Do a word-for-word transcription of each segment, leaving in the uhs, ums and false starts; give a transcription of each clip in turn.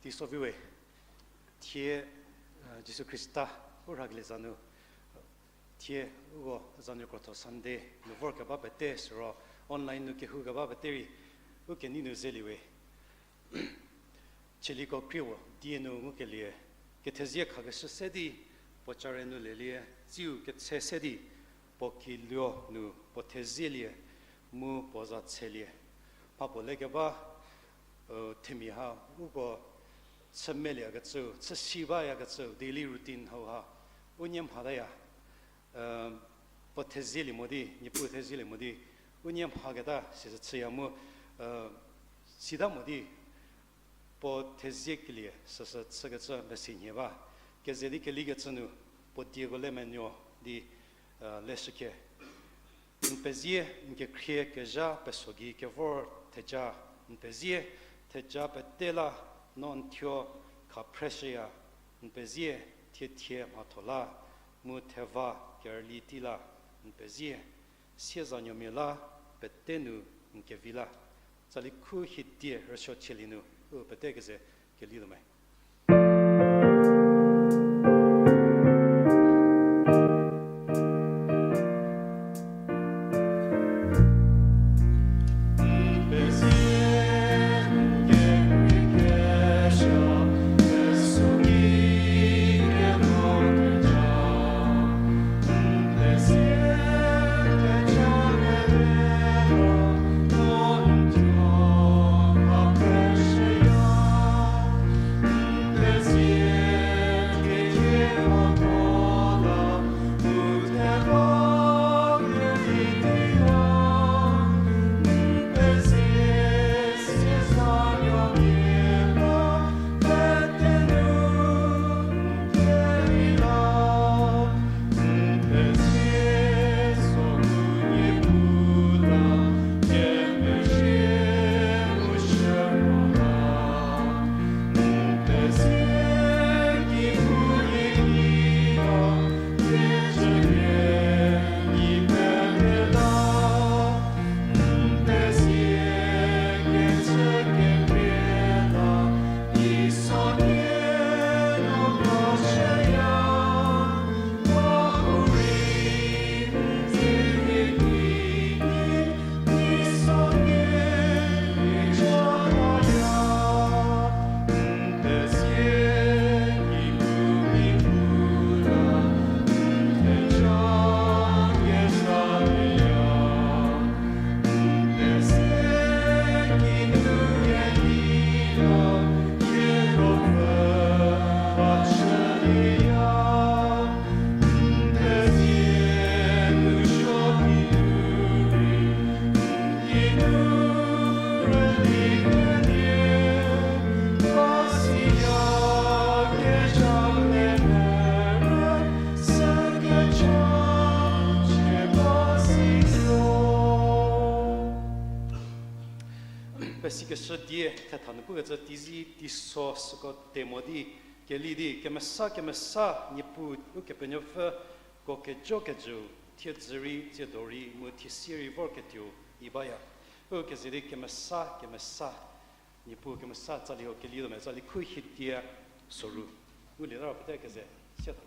Iso viwe, thie, eh, Jisu Khrista u rhakelie za nu, thie uko zanuo krotho Sunday nu vorkeba pete siro online nu kehoukeba pete rei u kenei nu zeliewe. Chieliko krie-u die nu ngukelie, kethezie khakeshü se di, puo care nu lelie, tsiu ketse se di, puo kiluo nu puo thezielie, mu puo za tselie. Mha puo lekeba, eh, themia ha, uko chü melieyakecü, chü si bayakecü, daily routine hauha, unie mhataya. Puo thezielie mo di, Niepuu thezielie mo di, unie mhaketa sisü chüya mu, sita mo di, puo theziekelie süsü chükecü mesi nhie ba. Keze di kelikecü nu, puo dieko le menuo di, leshükhie. N pezie, n kekhrie kezha peso gei kevor theja, n pezie, theja pete la, no n thuo khaphre shüya, n pezie, thiethie mhatho la, mu theva kerüli tei la, n pezie, siezanuomia la, pete nu n kevi la. Tsali khu hie die rüsuo chielie nu, u pete keze kelituo me. Pesikeshü die thetha nu pukecü teizi teiso süko te mo di, keli di, kemesa, kemesa, Niepuu Ukepenuopfü, ko kejo kejüu, thiedzü rei, tsiedo rei, mu thiesie rei vorketuou, i baya. U keze di kemesa, kemesa, Niepuu kemesa tsali ho kelituo me, tsali khu hie die soru. Ngulieta ro pete keze, siata.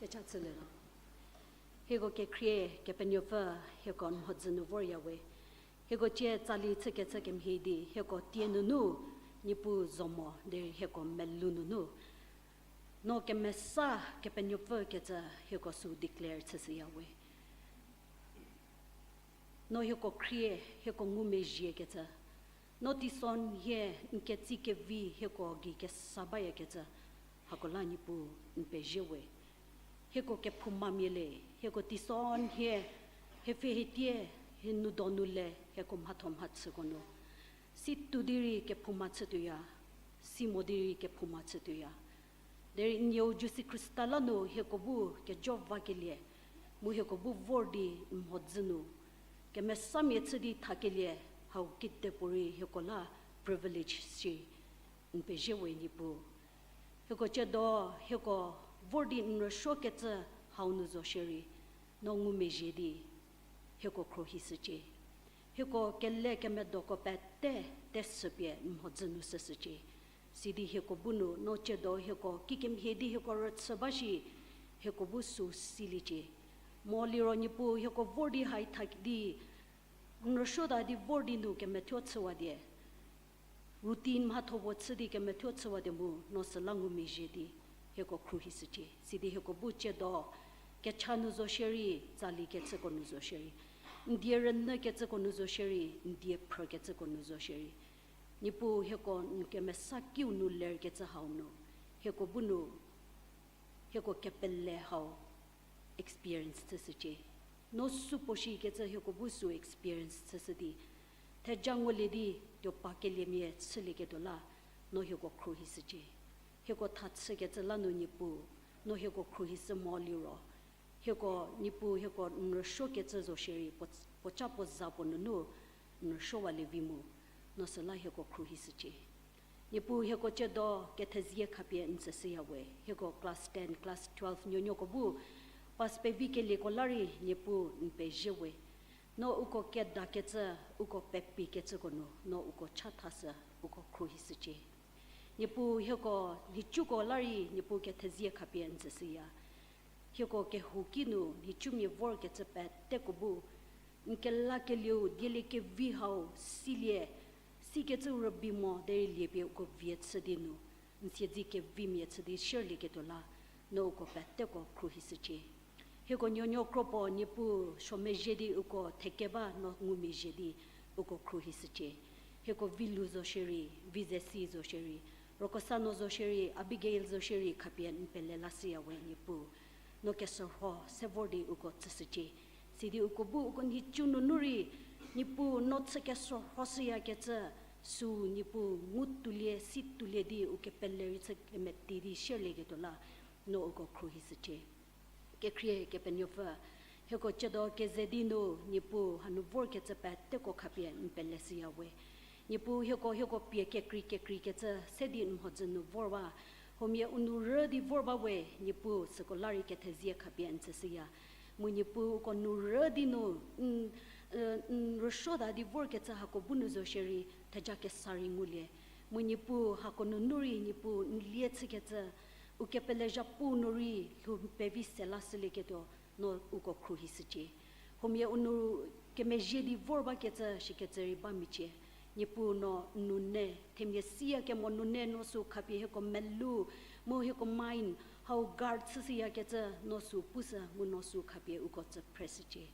Kecha chülie no. Hieko kekhrie Kepenuopfü, hieko n mhodzü nu vorya we. Hieko cie tsali chükecü kemhie di, hieko tie nunu, Niepuu zo mo derei hieko melou nunu, no kemesa Kepenuopfü kecü hieko sü declare chüshüya we. No hieko khrie, hieko ngumezhiekecü, no teisonhie n ketsi kevi hieko gei kesa bayakecü, hako la Niepuu n pezie we. Hieko kephoumamia le, hieko teisonhie, hie pfhe hie tie, hie nou donu le, hieko mhatho mhachüko nu, si tuo di rei kephouma chütuoya, si mo di rei kephouma chütuoya. Derei n Nuou Jisu Khrista la nu hieko bu kejo vakelie, mu hieko bu vor di n mhodzü nu kemesamia chü di thakelie, hau kidepuorei hieko la privilege shi n pezie we Niepuu. Hieko tsiedo, hieko vor di n rüsuokecü hau nu zo shierei, no ngumezhie di hieko khruohishücie. Hieko kele kemedoko pete tesüpie n mhodzü nu shüshücie. Sidi hieko bu nu no tsiedo hieko kikemhie di hieko rüchü ba shi, hieko bu sü siliecie. Mo liro Niepuu hieko vor di hai tha di n rüsuota di vor di nu kemethuo chüwa die, routine mhatho puo chü di kemethuo chüwa die mu no süla ngumezhie di hieko khruohishücie. Sidi hieko bu tsiedo, kecha nu zo shierei, tsali kecüko nu zo shierei, n die rünyü kecüko nu zo shierei, n die phrü kecüko nu zo shierei, Niepuu hieko n kemesa kiu nu lerkecü hau nu, hieko bu nu hieko kepele hau experience chüshücie. No supuo shikecü hieko bu sü experience chüshü di, theja ngulie di tuo pa keliemia chülieketuo la, no hieko khruohishücie. Hieko thachükecü la nu Niepuu, no hieko khruohishü mo liro, hieko Niepuu hieko n rüsuokecü zo shierei, puo, puoca puo za puo nunu n rüsuowalie vi mu, no süla hieko khruohishücie. Niepuu hieko tsiedo kethezie khapie n tsüshüya we, hieko class ten, class twelve nuonuoko bu pass pevikelieko la rei Niepuu n pezie we. No uko kedakecü, uko pepikecüko nu no uko chathashü, uko khruohishücie. Niepuu hieko nhicuko la rei Niepuu kethezie khapie n tsüshüya. Hieko kehouki nu nhicumia vorkecü peteko bu n kelakelieu dieliekevi hau silie, sikecü rübei mo derei liepie uko vie chü di nu, n siedze kevimia chü di shierlieketuo la, no uko peteko khruohishücie. Hieko nuonuo kro puo Niepuu suo mezhie di uko thekeba no ngumezhie di uko khruohishücie. Hieko Vilu zo shierei, Vizesi zo shierei, Rokosano zo shierei, Abigail zo shierei khapie n pele lashüya we Niepuu. No kesürho se vor di uko tsüshücie. Sidi uko bu uko nhicu nunu rei, Niepuu no chü kesürhoshüyakecü, sü Niepuu ngu tuolie, si tuolie di ukepele rei chü kemeti di shierlieketuo la, no uko khruohishücie. Kekhrie Kepenuopfü, Hieko tsiedo keze di nu, Niepuu hanu vorkecü peteko khapie n peleshüya we. Niepuu hieko, hieko pie kekrei kekreikecü se di n mhodzü nu vorwa. Huomia u nou rü di vor ba we, Niepuu süko la rei kethezie khapie n tsüshüya. Mu Niepuu uko nou rü di nu, n, n rüsuota di vorkecü hako bu nu zo shierei, theja kesa rei ngulie. Mu Niepuu hako nunu rei Niepuu n lie chükecü, u kepele zhapu nu rei lhou pevi se lashülieketuo, no uko khruohishücie. Huomia u nou kemezhie di vor bakecü shikecü rei ba mecie. Niepuu no n nou ne, themia siya kemo nou ne no sü khapie hieko melou, mu hieko mind, hau guard chüshüyakecü no sü pushü mu no sü khapie uko tsü phreshücie.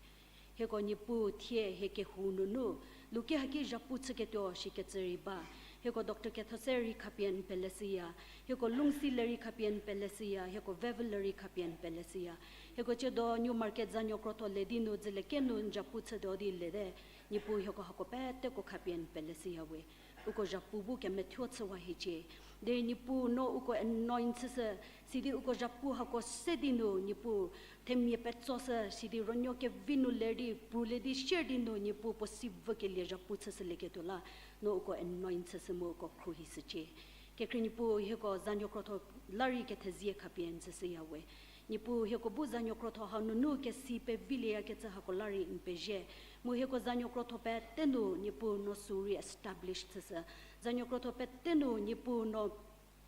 Hieko Niepuu thie hie kehou nunu, luki haki zhapu chüketuo shikecü rei ba. Hieko Doctor Ketho se rei khapie n peleshüya. Hieko Lungsi le rei khapie n peleshüya. Hieko Vevel le rei khapie n peleshüya. Hieko tsiedo New Market zanuo krotho le di nu dzüle kenu n zhapu chütuo di lete. Niepuu hieko hako peteko khapie n peleshüya we. Uko zhapu bu kemethuo chüwa hiecie. Derei Niepuu no uko anoint chüshü, sidi uko zhapu hako se di nu Niepuu themia petsoshü, sidi rünuo kevi nu ler di, prulie di, share di nu Niepuu puo si vükelie zhapu chüshülieketuo la, no uko anoint chüshü mu uko khruohishücie. Kekhrie Niepuu hieko zanuo krotho la rei kethezie khapie n tsüshüya we. Niepuu hieko bu zanuo krotho hau nunu kesi pevilieyakecü hako la rei n pezie. Mu hieko zanuo krotho pete nu Niepuu no sü rei establish chüshü. Zanuo krotho pete nu Niepuu no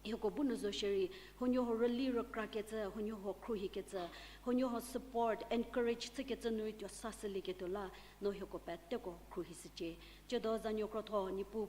hieko bu nu zo shierei, huonuohuo rüli rükrakecü, huonuohuo khruohikecü, huonuohuo support, encourage chükecü nu rei tuo sashülieketuo la, no hieko peteko khruohishücie. Tsiedo zanuo krotho Niepuu,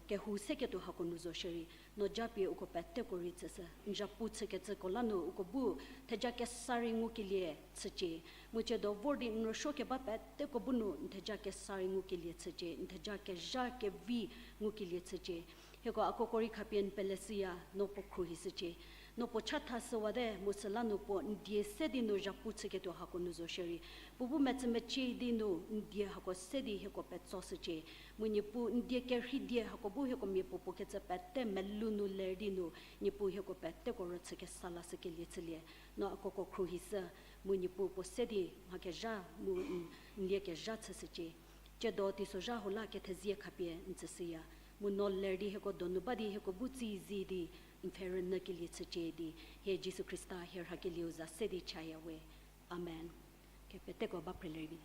kehou seketuo hako nu zo shierei, no japie uko peteko rei tsüshü, n zhapu chükecüko la nu uko bu theja kesa rei ngukelie chücie. Mu tsiedo vor di n rüsuo keba peteko bu nu n theja kesa rei ngukelie chücie, n theja kezha kevi ngukelie chücie. Hieko akoko rei khapie n peleshüya, no puo khruohishücie. No puo chathashüwate mu süla nu puo n die se di nu zhapu chüketuo hako nu zo shierei, puo bu metsümecie di nu n die hako se di hieko petsoshücie. Mu Niepuu n die kerhei die hako bu hieko mia puopuo kecü pete melou nu ler di nu, Niepuu hieko peteko rüchü kesa lashükelie chülie. No akoko khruohishü, mu Niepuu puo se di mha kezha mu n, n lie kezha chüshücie. Tsiedo teisozha hau la kethezie khapie n tsüshüya. Mu no ler di hieko donu ba di hieko bu tsei zi di n pfhe rünyükelie chücie di, hie Jisu Khrista hie rhakelieu za se di chaya we. Amen. Kepeteko ba phrelie rei vi.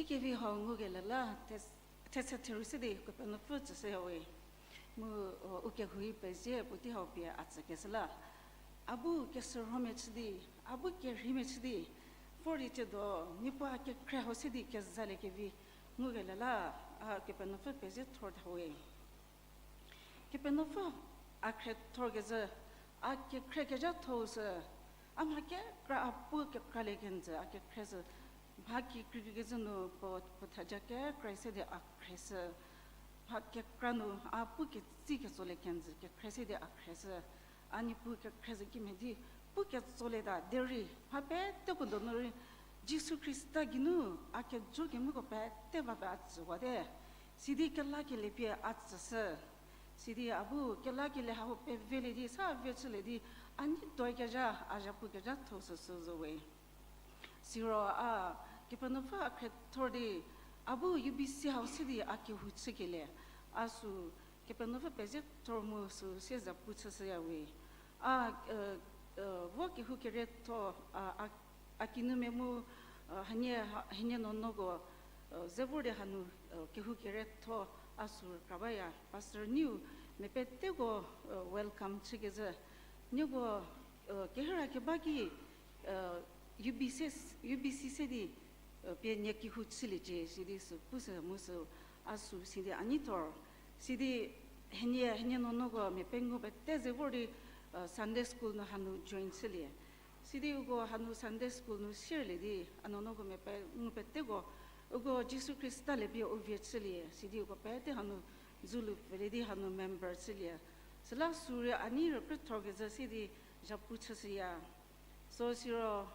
Kevi hau ngukelie la, thetse theru se di Kepenuopfü tsüshüya we. Mu, o, u kehou-i pezie puotei hau pie a tsükeshü la. A bu keserhomia chü di, a bu kerheimia chü di, vor di tsiedo, Niepuu a kekhrie hau se di kezalie kevi ngukelie la, a Kepenuopfü pezie thor tha we. Kepenuopfü a khriethorkezhü, a kekhrie kezhatho-u sü, a mha kekra a pu kekralie kenjü a kekhrie sü, mha kekreikezhü nu puo, puo theja kekra se di a khrie sü, mha kekra nu a pu ketsi ketsolie kenjü kekhrie se di a khrie sü, a Niepuu kekhrie sü kimhie di pu ketsolieta derei mha peteko donu rei Jisu Khrista geinu a kejo kemuko pete va pe a tsüwate. Sidi kelakelie pie a tsüshü. Sidi a bu kelakelie hau pevelie di sa vie chülie di a nei tuoi kezha a zhapu kezhatho süsü zo we. Siro a Kepenuopfü a khriethor di a bu U B C hau se di a kehou chükelie. A sü Kepenuopfü pezie thor mu sü se zhapu chüshüya we. A, vo kehou kerietho, a, a kinumia mu, hanie, hanie nuonuoko ze vor di hanu kehou kerietho a sü rükra baya. Pastor Niu mia peteko welcome chükezhü. Nieko kerhüra keba ki U B C, U B C se di pie nie kehou chüliecie sidi sü pusü mu sü a sü sidi a nei thor. Sidi henie, henie nuonuoko mia pengou pete ze vor di Sunday school nu hanu join chülie. Sidi uko hanu Sunday school nu sierlie di a nuonuoko mia pengou peteko uko Jisu Khrista lie pie u vie chülie. Sidi uko pete hanu dzülu pfülie di hanu member chülie. Süla sü rei a nei rükrüthorkezhü se di zhapu chüshüya. So siro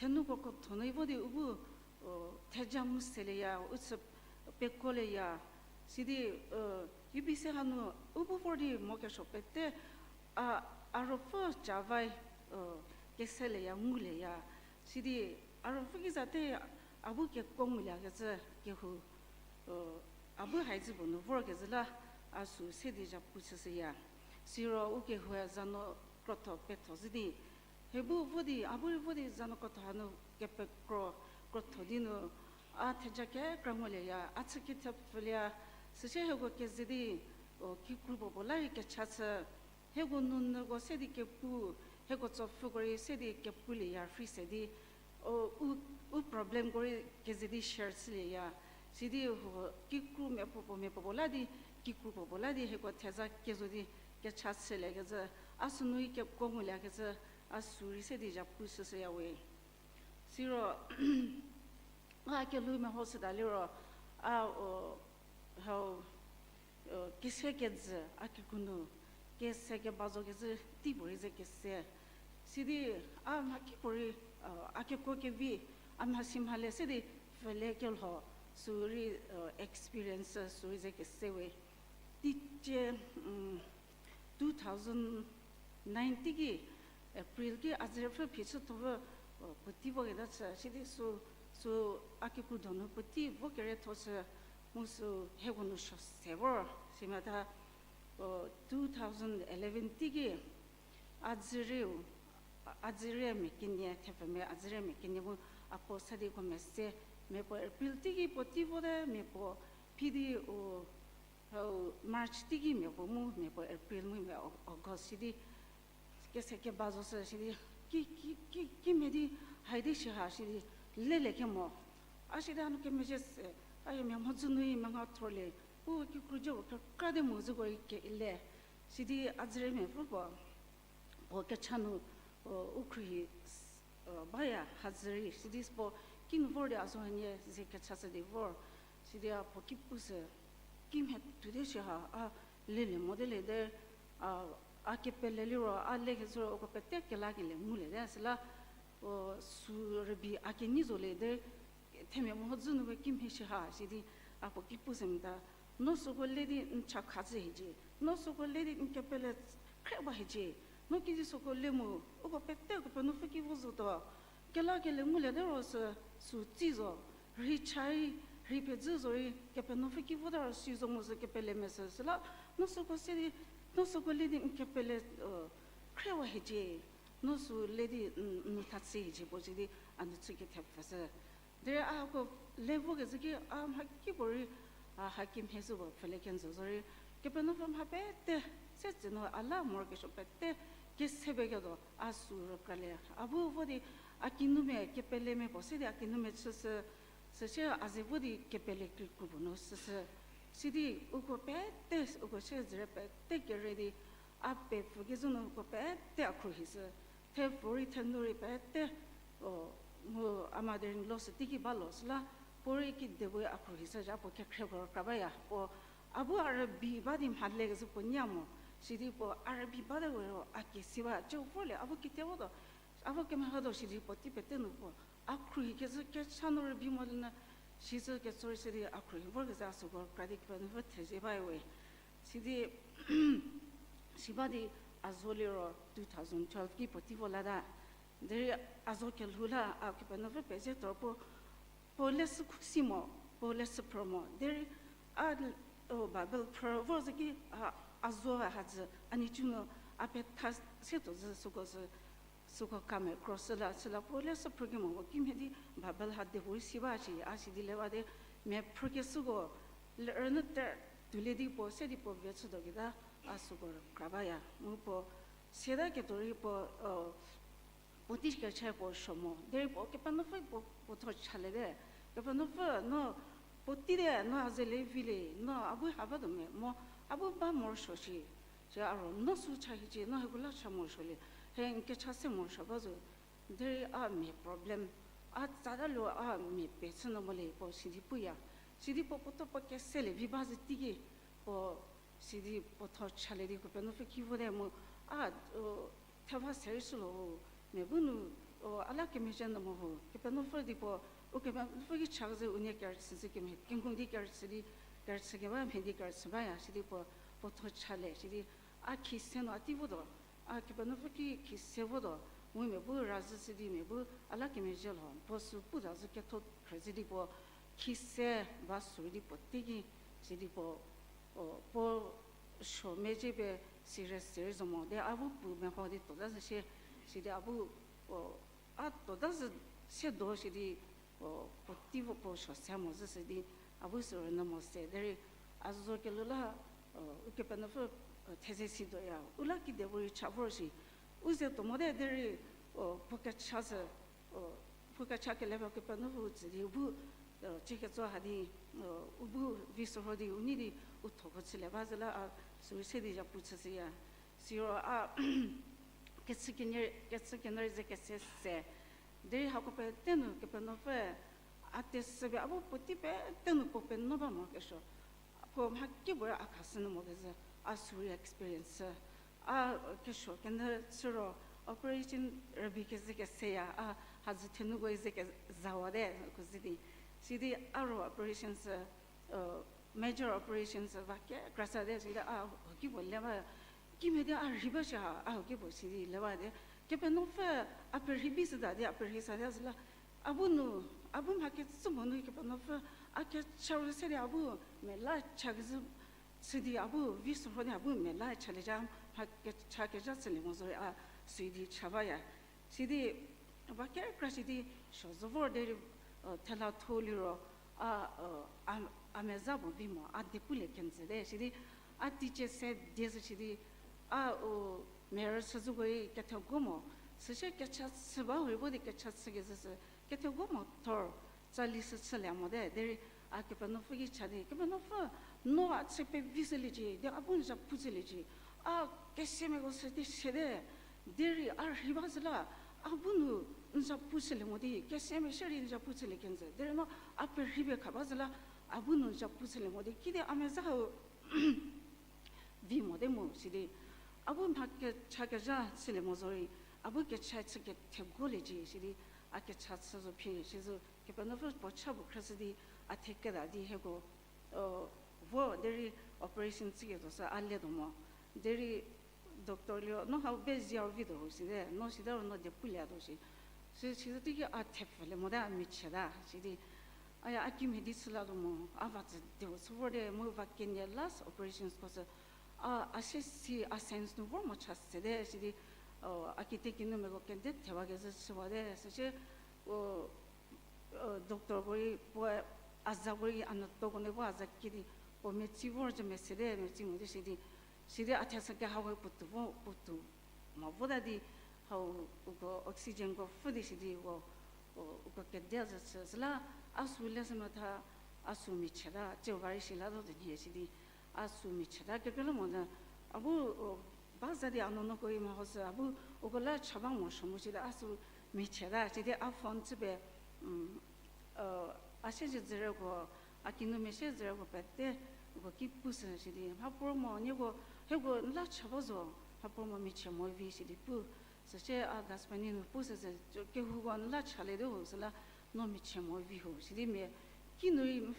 thenuko krotho nu vo di u bu theja ngu selieya, u chü pekolieya. Sidi U B C hanu u bu vor di mo kesuo pete a, a ruopfü cavai keselieya, ngulieya. Sidi a ruopfü ki zate a bu kekuo nguliekecü kehou a bu hai dzü puo nu vorkezhü la a sü se di zhapu chüshüya. Siro u kehoue zanu krotho petho zhü di hie bu vo di, a bu rei vo di zanu krotho hanu kepekro krotho di nu a theja kekra ngulieya, a chü kethepfülie, süsie hieko keze di kikru puo puo la rei kecha chü, hieko nunyüko se di kepu, hieko tsopfüko rei se di kepulieya free se di u, u problemko rei keze di share chülieya. Sidi kikru mia puo puo, mia puo puo la di, kikru puo puo la di hieko theza kezo di kecha chüliekecü, a sünu rei kekuo nguliekecü, a sü rei se di zhapu chüshüya we. Siro a kelhou meho chüta liro a, hau kese kejü a kikru nu kese keba zo kezhü teipuorei ze kese. Sidi a mhakipuorei a kekuo kevi a mhasi mhale se di pfüle kelho sü rei experience sü rei ze kese we. Teicie two thousand nine teiki April ki a dzürüpfü phichütho vü puotei voketa chü sidi sü, sü a kikru donu puotei vo kerietho chü mu sü hieko nu suo se vor simata two thousand eleven teiki a dzürieu, a dzürie mia kenie, thepfumia a dzürie mia kenie mu a puo sa di uko mese, mia puo April teiki puotei vote, mia puo phi di u March teiki mia puo mu, mia puo April mu, mia August sidi kese keba zo sü sidi ki, ki, ki, kimhie di hai di shi ha sidi lelie kemo. A sidi hanu kemezhie se, a mia mhodzü nu rei menga thorlie, u kikru dzie u kekra di mu züko rei kele. Sidi a dzüriemia pfü puo puo kecha nu u khruohi baya hazürei sidi süpuo kinu vor di a zo hanie ze kecha chü di vor. Sidi a puo ki pu sü, kimhie tuo di shi ha a lelie mote le de, a kepele liro a lekecü ro uko pete kelakelie ngulie de süla sü rübei a kenei zolie de, themia mhodzü nu kimhie shi ha sidi a puo ki pu sü mota, no süko le di n cha kha chü hiecie, no süko le di n kepele khriewa hiecie, no kidi süko le mu, uko pete Kepenuopfü ki vo zotuo. Kelakelie ngulie de ro sü, sü tsi zo, rhei chai, rhei pezü zorei Kepenuopfü ki vota ro si zo mu sü kepele mesü süla, no süko se di, no süko le di n kepele khriewa hiecie, no sü le di n nu tha chü hiecie puo sidi a nu chü kethepfü sü. Derei a uko le vokezhü ki a mhakipuorei, a haki mhie sü puo pfhülie kenjü zorei, Kepenuopfü mha pete, se tsü nu a la morokesuo pete, kese peketuo, a sü rükralie. A bu vo di, a kinumia kepelemia puo, se di a kinumia chüshü, süsie a ze vo di kepele kri kru puo nu süshü. Sidi uko pete, uko se zürü pete kere di, a pepfü kezhü nu uko pete a khruohishü. Thepfurei thenu rei pete, o, mu a mother-in-law sü teiki ba lo süla, puorei kedipuo a khruohishü zha puo kekhrieko rükra baya. Puo, a bu a rübei ba di mhale kezhü puo nya mo. Sidi puo a rübei bate we ro a kesi ba, cü vorlie, a bu kete votuo, a bu kemehotuo sidi puotei pete nu puo a khruohi kezhü kecha nu rübei mo lünyü, sizü ketso rei sidi a khruohi vorkezhü a süko rükra di Kepenuopfü thezie ba we. Sidi, si ba di a zo liro two thousand twelve ki puotei vo lata. Derei a zo kelhou la a Kepenuopfü pezie tuo puo, puo leshü khusi mo, puo leshü phrü mo. Derei a, o, Bible phrü vor zhü ki a, a zo hadzü, a nhicu nu a petha se tuo zhü süko sü, süko kame cross la, süla puo leshü phrü kemo puo kimhie di Bible ha de puorei si ba shi, a sidi le ba di mia phrükeshüko, le rünyü ter tuolie di puo, se di puo vie chütuo keta, a süko rükra baya. Mu puo, siata ketuo rei puo, o, puotei kecha puo suo mo. Derei puo Kepenuopfü puo, puo thuo chaliete. Kepenuopfü no puotei te no a ze le vilie, no a bu ha batuo me, mo a bu ba morosuo shi. Sü a ro, no sü cha hiecie, no hieko la cha morosuolie, hie n kecha se morosuo ba zo. Derei a mia problem, a tsata luo a mia pechü nu molie puo sidi puya. Sidi puo puo thuo puo keselie vi ba zhü teiki, puo sidi puo thuo chalie di Kepenuopfü ki vote mu, a, o, theva se rei shü lo, mia bu nu, o, a la kemezhie nu mo ho, Kepenuopfü di puo, Ukepenuopfü ki cha zhü unie kerüchü zhü kemhie, kengu di kerüchü di, kerüchü keba mhie di kerüchü baya, sidi puo, puo thuo chalie, sidi a khise nu a tei votuo, a Kepenuopfü ki khise votuo, mu mia bu razhü sidi mia bu a la kemezhie lho, puo sü pu za zhü ketho khrü zhü di puo, khise ba sü di puo teiki, sidi puo, o, puo suo mezhie pie serious se rei zo mo. Di a bu pu meho di tuota zhü sie, sidi a bu, o, a tuota zhü sie do sidi, o, puotei vo puo suo se mo zhü sidi, a bu sü rünyü mo se. Derei a zo kelhou la, o, Ukepenuopfü, o, theze si tuoya. U la kedipuorei cha vor shi. U ze tuo mote derei, o, puo kecha sü, o, puo kecha kele ba Kepenuopfü tsü di u bu, o, cie ketso ha di, o, u bu vi sorho di u nei di u thoko chülie ba zhü la a sü se di zhapu chüshüya. Siro a kechü kenie, kechü kenie rei ze kese se. Derei hako pete nu Kepenuopfü a tesüpie a bu puotei pete nu puo penuo ba morokesuo. Puo mhakipuorei a khashü nu mo kezhü, a sü rei experience. A kesuo kenyü chü ro operation rübei kezhü keseya, a hazü thenuko ze kezawate ko zhü di. Sidi a ro operation sü, major operation sü va kekra sa te, sidi a hoki puo le ba, kimhie di a rhei ba shi ha, a hoki puo sidi le ba di. Kepenuopfü a perhei bi süta di a perhei sa di a zhü la, a bu nu, a bu mha kecü mo nu Kepenuopfü a kecha ro se di a bu mela cha kezhü chü di a bu vi sorho di a bu mela chalieta, mha kecha kezha chülie mo zorei a sü di cha baya. Sidi va kekra sidi suo zo vor derei, thela tho liro, a, a, a meza puo vi mo, a die pulie kenjü te. Sidi a teicie se die zhü sidi, a, u, mia rüchü zhüko rei kethegu mo, süsie kecha chü ba hurei vo di kecha chü kezhü sü, kethegu mo thor, tsali sü chülie mote, derei a Kepenuopfü ki cha di, Kepenuopfü, no a chü pevi shüliecie, di a bu n za pu chüliecie, a kesemiako sü di siete, derei a rhei ba zhü la, a bu nu n za pu chülie mo di, kesemia shierei n za pu chülie kenjü, derei no a perhei pie kha ba zhü la, a bu nu n za pu chülie mo di, kidi a meza hau vi mote mu, sidi a bu mha kecha kezha chülie mo zorei, a bu kecha chü kethegoliecie, sidi a kecha chü zo phi, sizü Kepenuopfü puo cha puo khrüshü di, a the keta di hieko, vo derei operation chüketuo sü a le tuo mo. Derei doctor liro, no hau be zia vituo ho site, no sita ro no die puliatuo shi. Si, sizü teiki a thepfülie mote a michieta, sidi aya a kimhie di chü latuo mo, a va tsü dieu chü vor te mu va kenie last operationsko sü, a, a se si a sense nu vor mo cha sete, sidi, a kite kinumiako kede thewa kezhü chüwate, süsie, u, doctorko rei puo a zako rei a nuotoko nu vo a za ki di, puo metsi vor zü mesete, metsi mo di sidi, sidi a thesü kehako puotou vo, puotou mo vota di, hau uko oxygenko pfhü di sidi uko, uko kede zü chü süla, a sü le sü metha, a sü michie ta, tsiu va rei shi la zo zü nhie sidi, a sü michie ta kekreilamonyü, a bu, ba za di a nuonuoko rei meho sü a bu, uko la cha ba morosuo mu sidi a sü michie ta sidi a phone chü pie, a siezedzürüko, a kinumia siezedzürüko pete, uko ki pushü sidi mhapuorei mo nieko, hieko n la cha ba zo, mhapuorei mo michie mo vi sidi pu. Süsie a Gaspani nu pushü sü, kehouko n la chalie di ho süla, no michie mo vi ho sidi mia, kinu rei,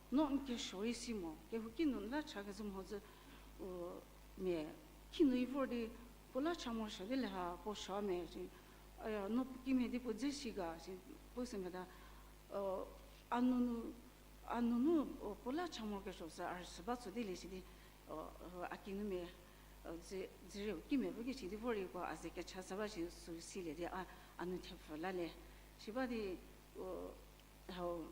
no n kesuo rei si mo, kehou kinu n la cha kezhü mhodzü, mia, kinu rei vor di, puo la cha morosuo di le ha puo suo me si, no kimhie di puo dze si ga si, pushü meta, a nunu, a nunu, puo la cha morokesuo sü a rüsü ba tso di le sidi, a kinumia, dzü, dzürieu kimia vo ki sidi vor rei puo a ze kecha sü ba si sü silie di a, a nu thepfü la le. Si ba di, hau,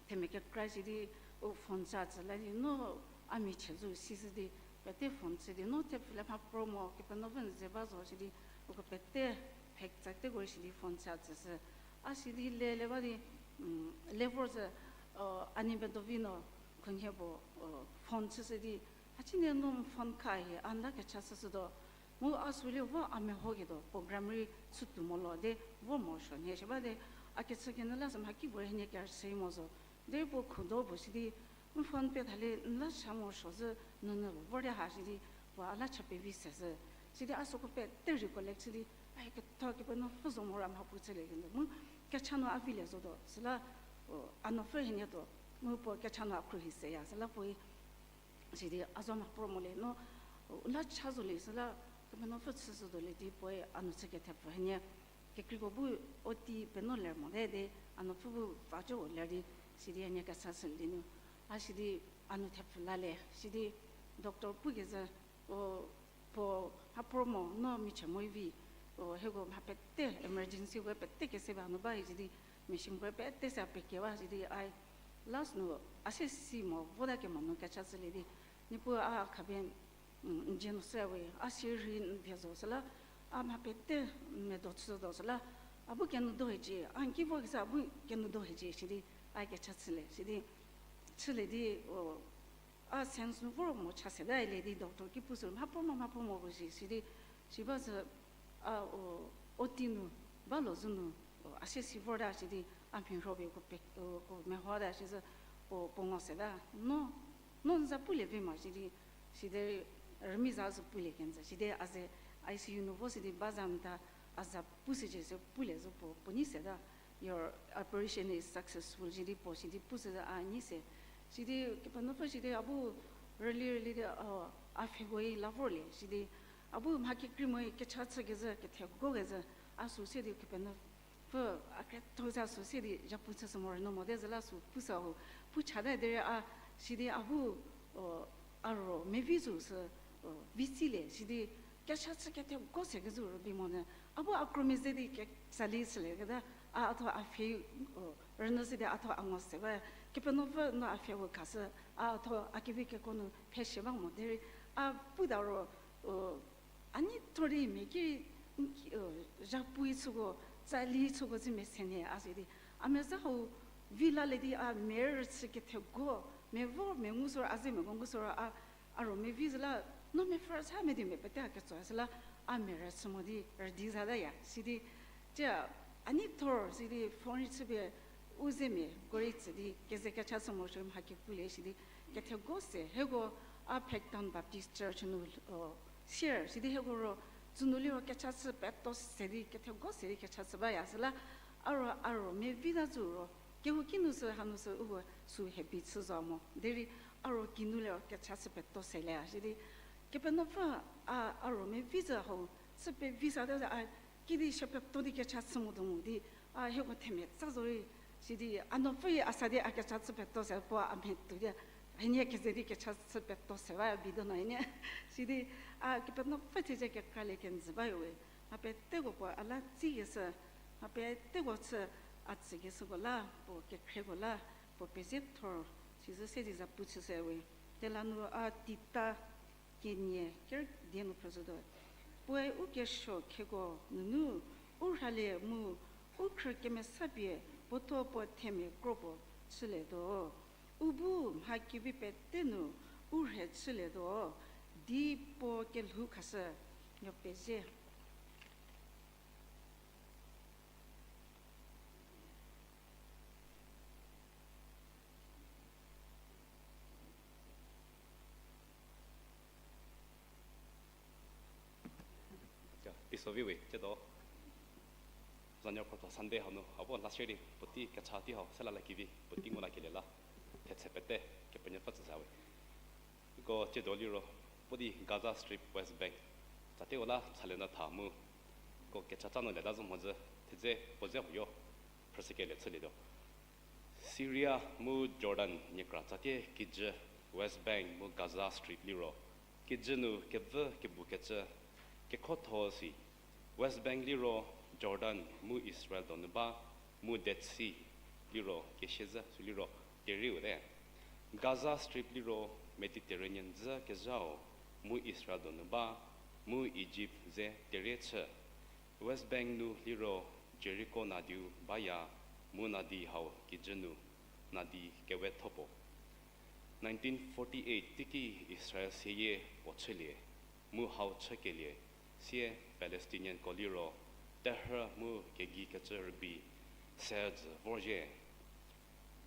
themia kekra sidi, u phone cha tsü la di no, a michie zo sishü di, pete phone chü di no thepfü le mhapuorei mo Kepenuopfü n ze ba zo sidi, uko pete, phek tsateko rei sidi phone cha tsüshü. A sidi le le ba di, le vor sü, a nie medovi no, khunhie puo, phone chüshü di, a cine no phone kha hie a n la kecha shüshütuo. Mu a sü le vo a mehoketuo program rei chütuo mo lo di, vo morosuo nhie si ba di, a kechü kenyü la sü mhakipuorei hienie kerüshü mo zo. Derei puo khudo puo sidi, n phone pie tha le n la cha morosuo zü, nunu puo vor di ha sidi, puo a la cha pevi se zü. Sidi a süko pete recollect chü di, a ketho Kepenuopfü zo moro mhapuo chülie kenjü mu, kecha nu a vilie zotuo süla, a nuopfü hienie tuo, mu puo kecha nu a khruohi seya süla puoe, sidi a zo mhapuorei mo le no, u la cha zo le süla, Kepenuopfü chüshütuo le di puoe a nu chü kethepfü hienie. Kekreiko bu oti penuo ler mote di, a nuopfü bu va cü ler di, sidi hienie kesa shülie nu. A sidi a nu thepfü la le, sidi doctor pukezhü, puo mhapuorei mo no michie mo vi, hieko mha pete emergencyko pete kese ba nu ba sidi, machinekoe pete se a pekie ba sidi, ai, last nu, a se si mo vota kemo nu kecha shülie di, Niepuu a khapie, n dzie nu se we, a si rhei n vie zo süla, a mha pete n medo chütuo süla, a bu kenu do hiecie, a n ki vokeshü a bu kenu do hiecie sidi, a kecha chülie sidi, chülie di, a sense nu vor mo cha se ta le di doctor ki pushü mhapuorei mo mhapuorei mo ko si sidi, si ba sü, a, oti nu, ba lo zü nu, a se si vorta sidi, a mhi rhopie ko mehoata sizü, puo ngo seta, no, no n za pulie vi mo sidi, sidi rümi za sü pulie kenjü sidi a ze, I C U nu vo sidi ba za mta, a za pushücie sü pulie zo puo, puo nyi seta, your operation is successful sidi puo sidi pushü a nyi se, sidi Kepenuopfü sidi a bu rüli rüli di, a pfheko-i la vorlie sidi, a bu mha kekreimoi kecha chükezhü, kethego kezhü, a sü se di Kepenuopfü a kretho za sü se di zhapu chüshü mo rünyü mote zü la sü pushü ho, pu chata derei a, sidi a bu, a ro mevi zo sü, vi silie sidi, kecha chü kethego se kezhü rübei monyü, a bu a kromia ze di ketsali shülieketa, a, a thuo a pfhe, rünyü sidi a thuo a ngo se ba, Kepenuopfü no a pfhe vo khashü, a thuo a kevi keko nu phe shi ba mo derei, a puta ro, a nei thor di mia ki, zhapui chüko, tsali chüko zü mia se nhie a sidi, a meza hau vi lalie di a mia rüchü kethego, mia vo mia ngu sü ro, a ze mia ngu sü ro a, a ro mia vi zü la, no mia pfhü sa mia di mia pete a ketso süla, a mia rüchü mo di rüdi zataya sidi, tia, a nei thor sidi phone rei chüpie, u ze mia ko rei tsü di keze kecha chü morosuo mha kepulie sidi, kethego se hieko, a Phektown Baptist Church nu, sier sidi hieko ro, tsünu liro kecha chü peto se di kethego se di kecha chü baya süla, a ro a ro mia vi ta zü ro, kehouki nu sü hanu sü uko sü happy chü zo mo derei, a ro kinu liro kecha chü peto se le sidi, Kepenuopfü, a, a ro mia vi zü hau, chü pevi sata a, kidi shie peto di kecha chü motuo mo di, a hieko themia tsa zorei, sidi a nuopfüe a sa di a kecha chü peto se puo a mhie tuo di, hienie keze di kecha chü peto se ba bidonu hienie, sidi, a Kepenuopfü thezie kekralie kenjü bayo we, mha peteko puo a la tsikeshü, mha peteko chü, a tsükeshüko la, puo kekhreko la, puo pezethor, sizü se di za pu chüse we. Tela nu a Tita kenie ker die nu phrüzhütuo. Puoe u kesuo kheko nunu, u rhalie mu, u khrü kemesapie, puothuo puo themia kro puo chülietuo. U bu mha kevi pete nu, u rhe chülietuo, di puo kelhou khashü, nuo pezie. Teiso vi we, tsiedo. Zanuo krotho Sunday hau nu, a bu last year di, puotei kecha tei hau, sela la kevi, puotei ngu la kelie la, thetse pete, Kepenuopfü tsüshü we. Uko tsiedo liro, puo di Gaza Strip, West Bank, tsatie u la chale nyü tha mu, uko kecha tsa nu leta zo mhodzü, thedze puo dze huoyo, phrüshükelie chülietuo. Syria mu Jordan niekra tsatie kijü West Bank mu Gaza Strip liro, kijü nu kevü kebukecü, kekhotho si, West Bank liro Jordan mu Israel donu ba, mu Dead Sea liro kesiezhü sü liro kerieu te. Gaza Strip liro Mediterranean dzü kezhau, mu Israel donu ba, mu Egypt ze terie chü. West Bank nu liro Jericho nadiu baya, mu nadi hau kijü nu nadi kewetho puo. Nineteen forty-eight teiki Israel seyie puo chülie, mu hau chükelie, sie Palestinianko liro terhü mu kegei kecü rübei se dzü vorzhie.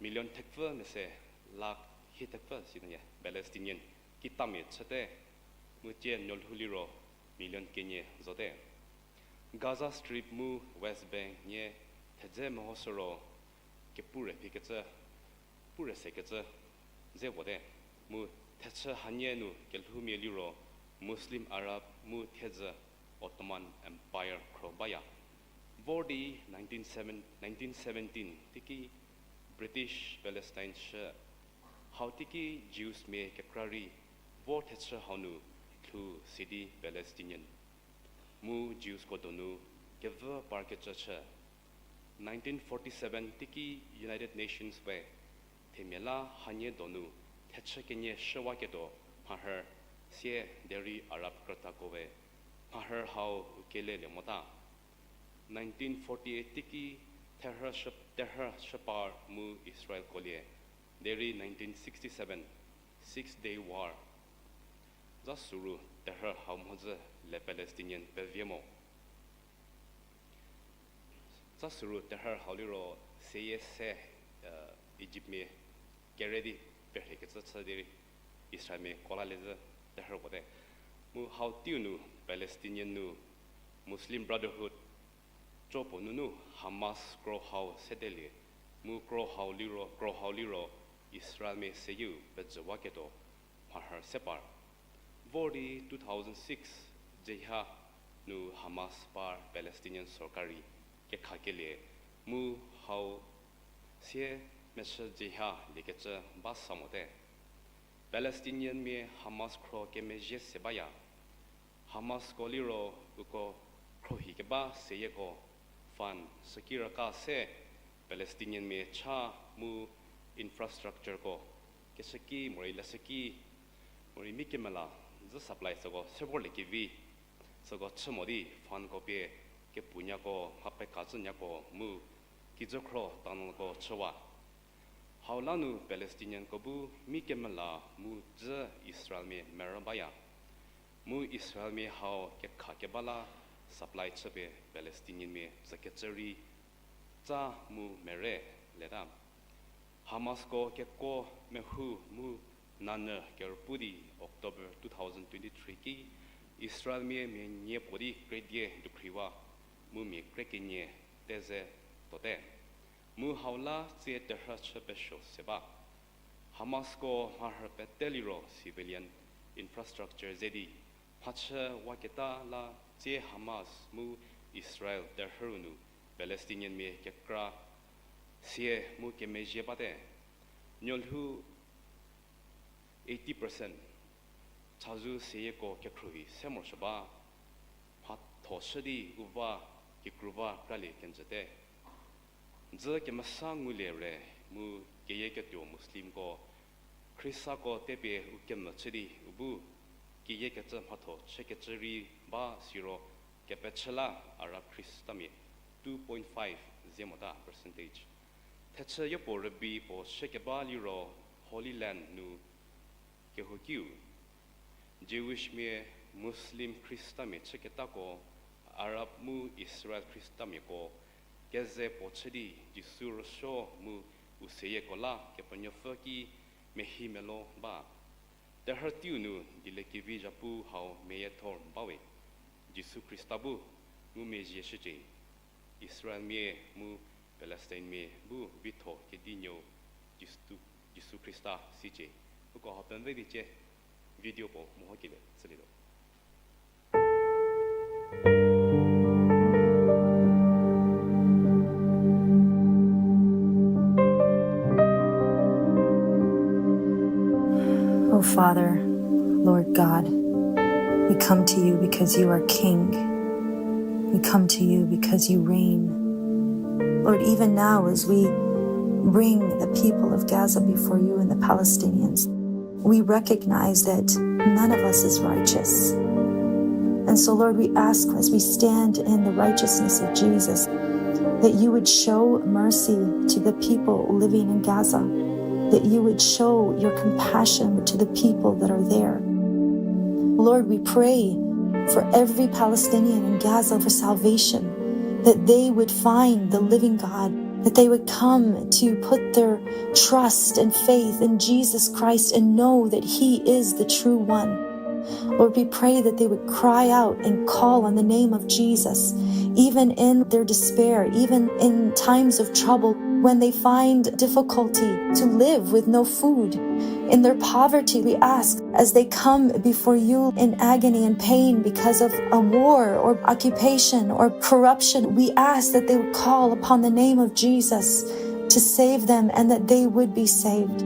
Million thepfü mese lakh hie thepfü si nyü Palestinian kitamia chüte, mu tsie nuolhou liro million kenie zote. Gaza Strip mu West Bank nie thedze mehoshü ro kepu re phikecü, pu re sekecü dze vote, mu thechü hanie nu kelhoumia liro Muslim Arab mu thiedzü Ottoman Empire khro baya. Vor di nineteen seven, nineteen seventeen teiki British Palestine shü, hau teiki Jewsmia kekra rei vor thechü hau nu lhou sidi Palestinian mu Jewsko donu kevü parkecü chü. Nineteen forty-seven teiki United Nations we themia la hanie donu thechü kenie shüwaketuo mharhü sie derei Arab krütako we mharhü hau u kelelie mota. Nineteen forty-eight teiki terhü shü-, terhü shüpar mu Israelko lie, derei nineteen sixty-seven, Six Day War. Za süru terhü hau mhodzü le Palestinian pevie mo. Za süru terhü hau liro seyie se, Egyptmia kere di perhiekecü chü di rei Israelmiako la liezü terhü puote. Mu hau teiu nu Palestinian nu Muslim Brotherhood co puo nunu Hamas kro hau sedelie, mu kro hau liro, kro hau liro Israelmia seyieu pejüwaketuo mharhü se par. Vor di two thousand six Jehya nu Hamas par Palestinian sorkari kekhakelie, mu hau sie mechü Jehya liekecü ba sa mote. Palestinianmia Hamas khro kemezhie se baya. Hamasko liro uko khrohi keba seyieko fund süki raka se Palestinianmia cha mu infrastructureko keshüki morei leshüki morei mi kemela zü supply süko se vorliekevi süko chü mo di fundko pie kepunyako mha pekacünyako mu kijükhro tunnelko chüwa. Hau la nu Palestinianko bu mi kemela mu dzü Israelmia merü baya. Mu Israelmia hau kekhakeba la supply chüpie Palestinianmia tsükecü rei tsa mu mere leta. Hamasko kekuo mehou mu nanyü kerüpu di October two thousand twenty-three ki Israelmia mia nie puo di kredie dukhriwa mu mia kre kenie teze tuote. Mu hau la tsie terhü chü pesuo se ba. Hamasko mharhü pete liro civilian infrastructure ze di mhachüwaketa la tsie Hamas mu Israel terhü ru nu Palestinianmia kekra sie mu kemezhie bate. Nuolhou eighty percent chazou seyieko kekhruohi se morosuo ba, mhathoshü di u va kikruwa kralie kenjüte. Dzü kemesa ngulie re mu keyieketuo Muslimko, Khristako tepie u kemvü chü di u bu keyiekecü mhatho chükecü rei ba siro kepechü la Arab Khristamia two point five zie mota percentage. Thechü yopuo rübei puo shükeba liro Holy Land nu kehoukiu Jewish mia, Muslim Khristamia chüketako, Arab mu Israel Khristamiako keze puo chü di Jisu rüsuo mu u seyieko la Kepenuopfü ki mehi melo ba. Terhü teiu nu dieliekevi zhapu hau meyiethor bawe, Jisu Khrista bu ngumezhie shücie. Israelmia mu Palestinemia bu vitho kedinuo Jisu, Jisu Khrista sicie. Uko ha pemve di cie video puo mehokelie chülietuo. O Father, Lord God, we come to you because you are King. We come to you because you reign. Lord, even now, as we bring the people of Gaza before you and the Palestinians, we recognize that none of us is righteous. And so, Lord, we ask as we stand in the righteousness of Jesus, that you would show mercy to the people living in Gaza, that you would show your compassion to the people that are there. Lord, we pray for every Palestinian in Gaza for salvation, that they would find the living God, that they would come to put their trust and faith in Jesus Christ and know that he is the true one. Lord, we pray that they would cry out and call on the name of Jesus, even in their despair, even in times of trouble, when they find difficulty to live with no food. In their poverty, we ask, as they come before you in agony and pain because of a war or occupation or corruption, we ask that they would call upon the name of Jesus to save them and that they would be saved.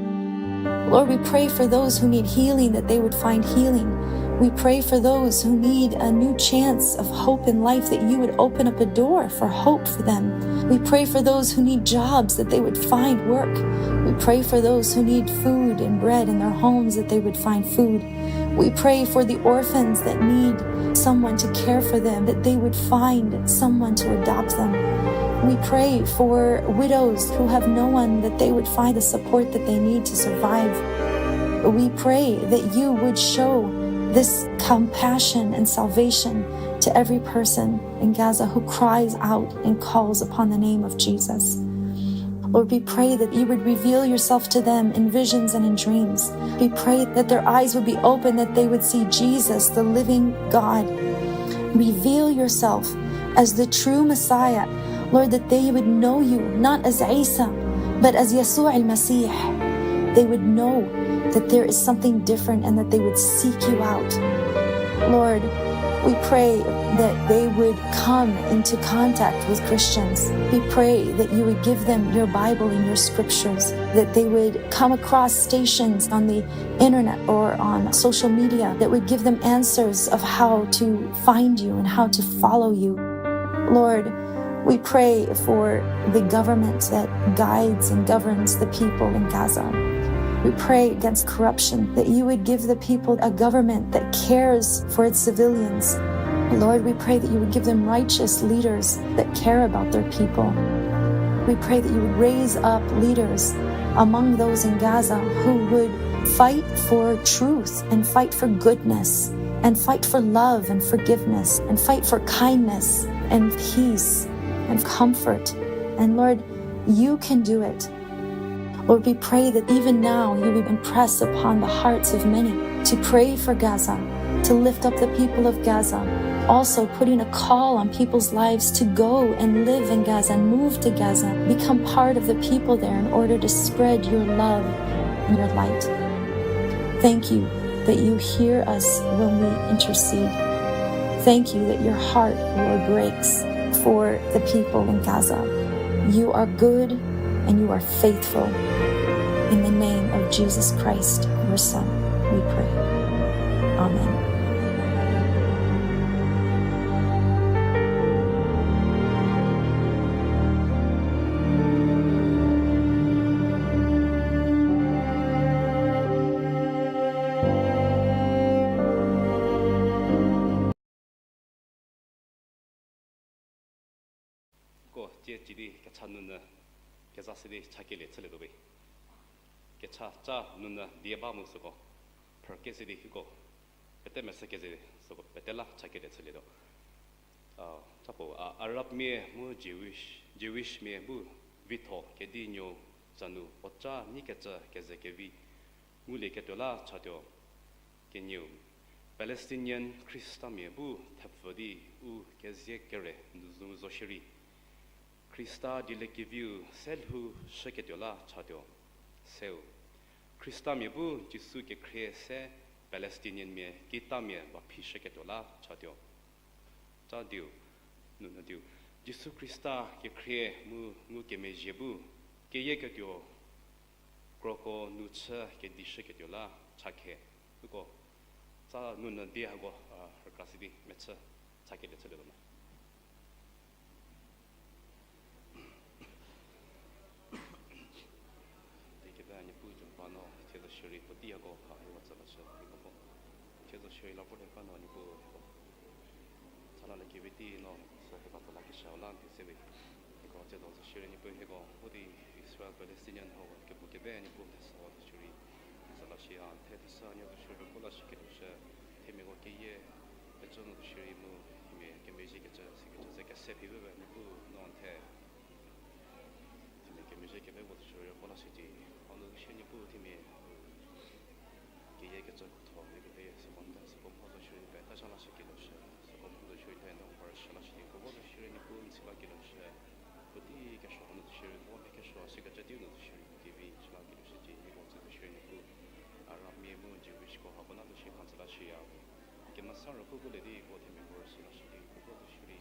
Lord, we pray for those who need healing, that they would find healing. We pray for those who need a new chance of hope in life, that you would open up a door for hope for them. We pray for those who need jobs, that they would find work. We pray for those who need food and bread in their homes, that they would find food. We pray for the orphans that need someone to care for them, that they would find someone to adopt them. We pray for widows who have no one, that they would find the support that they need to survive. We pray that you would show this compassion and salvation to every person in Gaza who cries out and calls upon the name of Jesus. Lord, we pray that you would reveal yourself to them in visions and in dreams. We pray that their eyes would be open, that they would see Jesus, the living God. Reveal yourself as the true Messiah, Lord, that they would know you, not as Isa, but as Yeshua al-Masih. They would know that there is something different and that they would seek you out. Lord, we pray that they would come into contact with Christians. We pray that you would give them your Bible and your scriptures, that they would come across stations on the internet or on social media that would give them answers of how to find you and how to follow you. Lord, we pray for the government that guides and governs the people in Gaza. We pray against corruption, that you would give the people a government that cares for its civilians. Lord, we pray that you would give them righteous leaders that care about their people. We pray that you would raise up leaders among those in Gaza who would fight for truth and fight for goodness and fight for love and forgiveness and fight for kindness and peace and comfort. And Lord, you can do it. Lord, we pray that even now you would impress upon the hearts of many to pray for Gaza, to lift up the people of Gaza. Also putting a call on people's lives to go and live in Gaza and move to Gaza, become part of the people there in order to spread your love and your light. Thank you that you hear us when we intercede. Thank you that your heart, Lord, breaks for the people in Gaza. You are good and you are faithful. In the name of Jesus Christ, your Son, we pray. Amen. Sidi kecha nunu keza sidi chakelie chülietuo we. Kecha cha nunu die ba mu süko phrükesidi hiko pete mese keze süko pete la chakelie chülietuo. A, chapuo, a, Arabmia mu Jewish, Jewishmia bu vitho kedinuo zanu puoca nyikecü kezekevi ngulieketuo la chatuo. Kenieu, Palestinian Khristamia bu thepfü di u kezie kere nu zo shierei, Khrista dieliekeviu se lhou shüketuo la chatuo. Seu, Khristamia bu Jisu kekhrie se Palestinianmia kitamia va phishüketuo la chatuo. Ca diu, nunu diu, Jisu Khrista kekhrie mu ngukemezhie bu keyieketuo kroko nu chü kedishüketuo la chakhe. Uko, ca nunu die hako, a, rükra sidi mechü chakelie chülietuo me. Di keba Niepuu Jihova no, thie zo shierei puotei hako ha hieko tsü lashü, hieko bu. Thie zo shierei la vorlie ba no Niepuu hieko cha lalie kevi tei no, sü hieko tsü lakeshü la n phi se we. Hieko thie zo shierei Niepuu hieko vo di Israel Palestinian hau kepu kebe Niepuu thesa zo shierei tsü lashüya, thie thesa nie zo shierei ko lashüketuo shü, themiako keyie pecü nu zo shierei mu, themia kemezhiekecü, sikecü ze kese phi we Niepuu no n the. Themia kemezhie kebe vo zo shierei ko lashücie, hau nu zo shierei Niepuu themia keyiekecü tho, mia kepie süko n the, süko mho zo shierei pete cha lashüketuo shü, süko mho zo shierei the no n rüshü lashü di, ko vo zo shierei Niepuu n si lakelie shü, puotei kesuo hanu zo shierei ko mia kesuo sikecü tei nu zo shierei kevi chü lakelie shücie, hieko tsü zo shierei Niepuu Arabmia mu Jewishko hako la zo shierei mha tsü lashüya. Kemesa Ruopfü bu le di ko themiako rüshü lashü di, ko vo zo shierei,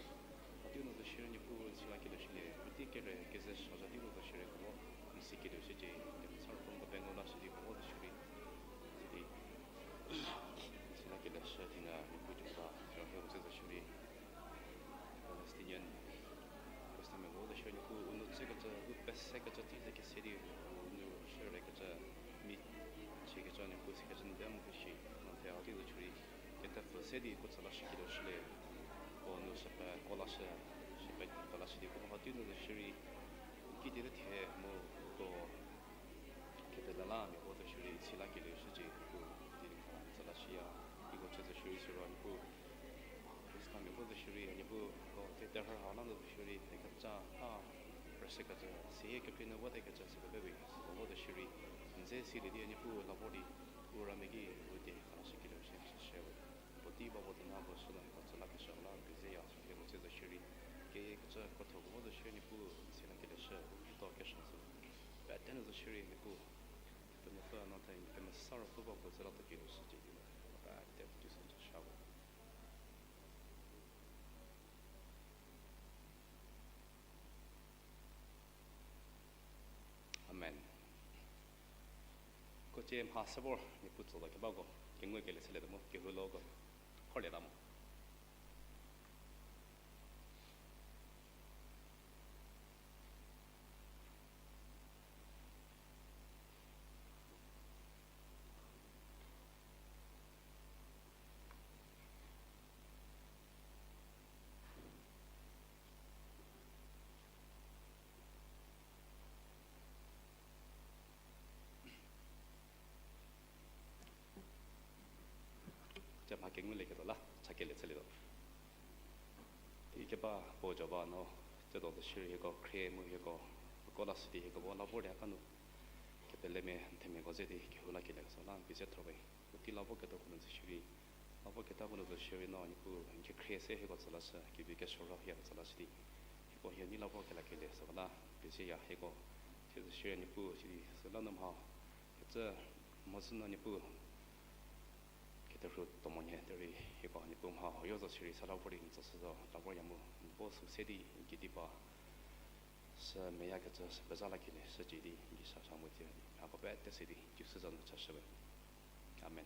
a tei nu zo shierei Niepuu n si lakelie shülie, puotei kere keze sha za tei nu zo shierei ko vo n siketuo shücie, Kemesa Ruopfü n ko pengou lashü di ko vo zo shierei, sidi n si lakelie shü di na Niepuu Jihova, hieko tsü zo shierei Palestinian Khristamia ko vo zo shierei Niepuu u nou tsükecü, u pesekecü tei ze kese di, u nou shierei kecü, mi chikecü Niepuu sikecü n de mu keshi, no the a tei zo shierei kethepfü se di ko tsü lashüketuo shülie, ko nu shüpe ko lashü, shüpe ko lashü di ko ha tei nu zo shierei kidi te thie mu ko kepele la mia ko zo shierei n si lakelie shücie Niepuu, di n tsü lashüya, hieko tsü zo shierei siro Niepuu Khristamia ko zo shierei Niepuu ko theater ha la nu zo shierei, kecha a rüshükecü, seyie kekrei nu votekecü süko be we, süko vo zo shierei n ze silie di Niepuu la vor di, u ramia ki u die lashükelie shü shü we. Puotei ba vo di na ko sü no ko tsü lakeshü la n pezie ya, hieko tsü zo shierei keyiekecü krotho ko vo zo shierei Niepuu n si lakelie shü, u krüta keshü sü pete nu zo shierei Niepuu, Kepenuopfü no the Kemesa Ruopfü ba puo tsü la tuo kelie shücie di no, pete tuo sü cha sha we. Amen. Ko cie mha se vor Niepuu tsülo kebako kengukelie chülietuo mu kehou loko khorlieta mo. Tse mha kengulieketuo la chakelie chülietuo. Ikeba puo Jihova no, tsiedo zo shierei hieko khrie mu hieko, ko lashü di hieko bu la vor di a ka nu kepelemia n themiako ze di kehou lakelie kesa la n pezie thor we. Puotei la voketuoko nu zo shierei, la voketako nu zo shierei no Niepuu n kekhrie se hieko tsü lashü, kevi kesuo ro hie tsü lashü di hieko hie nei la vorkelakelie süko la n pezieya hieko. Thie zo shierei Niepuu sidi süla nu mha kecü mhodzü nu Niepuu keterhu tuo monyü derei hieko Niepuu mha huoyo zo shierei süla vor di n tsüshü zo la vorya mu n bo sü se di n kediba sü meyakecü sü pezha lakelie shücie di n ki sasha mu tsie hako pete se di Jisu za nu chashü we. Amen.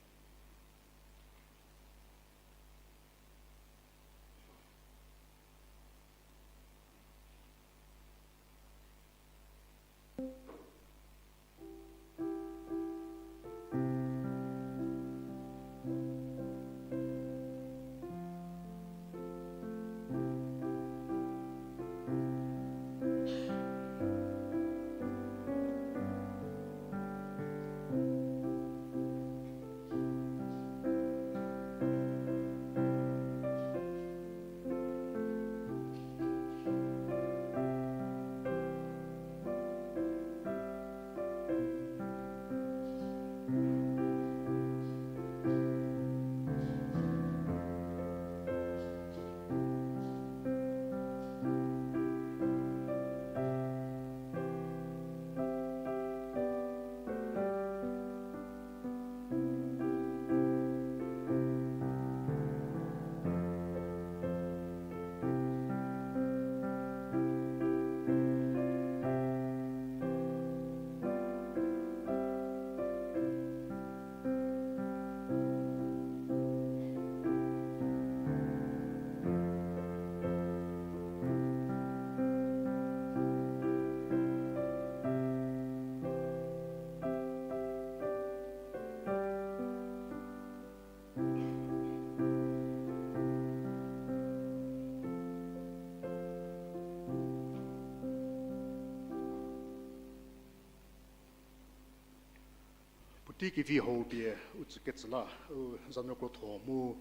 Teiki vi hau pie u tsükecü la, u za nu krotho mu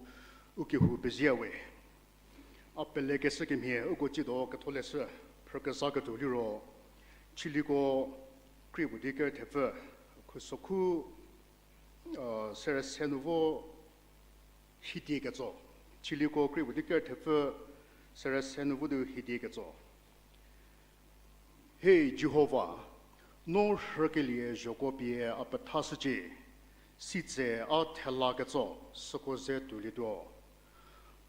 u kehou pezie we. A pelekeshü kemhie uko tsiedo ketholeshü phrükezha ketuo liro, Chiliko krie puo di kerethepfü, khusokhu, a, sere se nu vo hidie ketso. Chiliko krie puo di kerethepfü, sere se nu vo di hidie ketso. He Jihova, no rhükelie zhoko pie a pethashücie, sitse a thela ketso süko ze tuolietuo.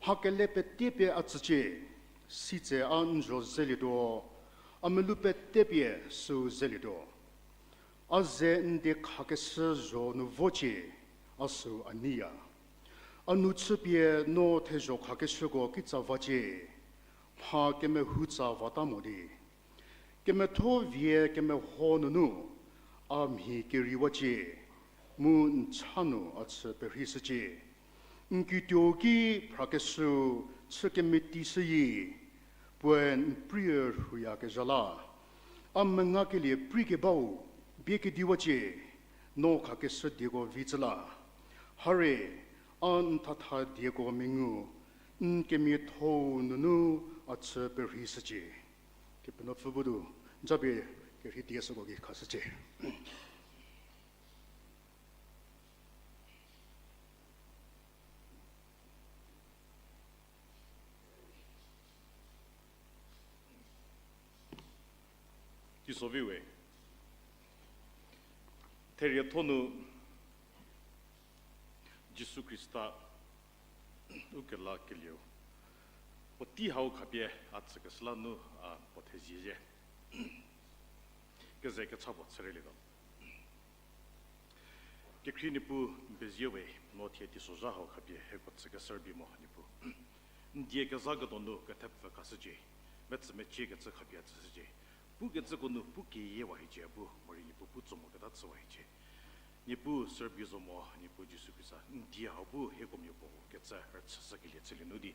Mha kele pete pie a tsücie, sitse a n zho zelietuo, a melou pete pie süu zelietuo. A ze n die khakeshü zho nu vocie, a süu a neiya. A nu chüpie no thezho khakeshüko kitsa vacie, mha kemehou tsa vata mo di. Kemetho vie kemeho nunu a mhi keriwacie, mu n cha nu a chü perhishücie. N kituou ki phrakeshüu chü kemetishüyi, puoe n prie rhuyakezha la. A mengakelie preikebau bie kediwacie, no khakeshü dieko vi tsü la. Harie, a n thatha dieko mengu, n kemiathou nunu a chü perhishücie. Kepenuopfü bu du, japie kerhei die süko ki khashücie. Teiso vi we. Therietho nu Jisu Khrista u kelakelieu puotei hau khapie a tsükeshü la nu a puo thezie zhie. Keze kecha puo chürelie tuo. Kekhrie Niepuu, n pezie we, no thie teisozha hau khapie hieko tsükeshü rübei mo Niepuu. N die kezhaketuo nu kethepfü khashücie, metsü meciekecü khapie tsüshücie. Pukecüko nu pu keyiewa hiecie bu, morei Niepuu pu tso moketa chüwa hiecie. Niepuu sürübei zo mo, Niepuu Jisu Khrista, n die hau bu hieko mia puo kecü rüchüshükelie chülie nu di,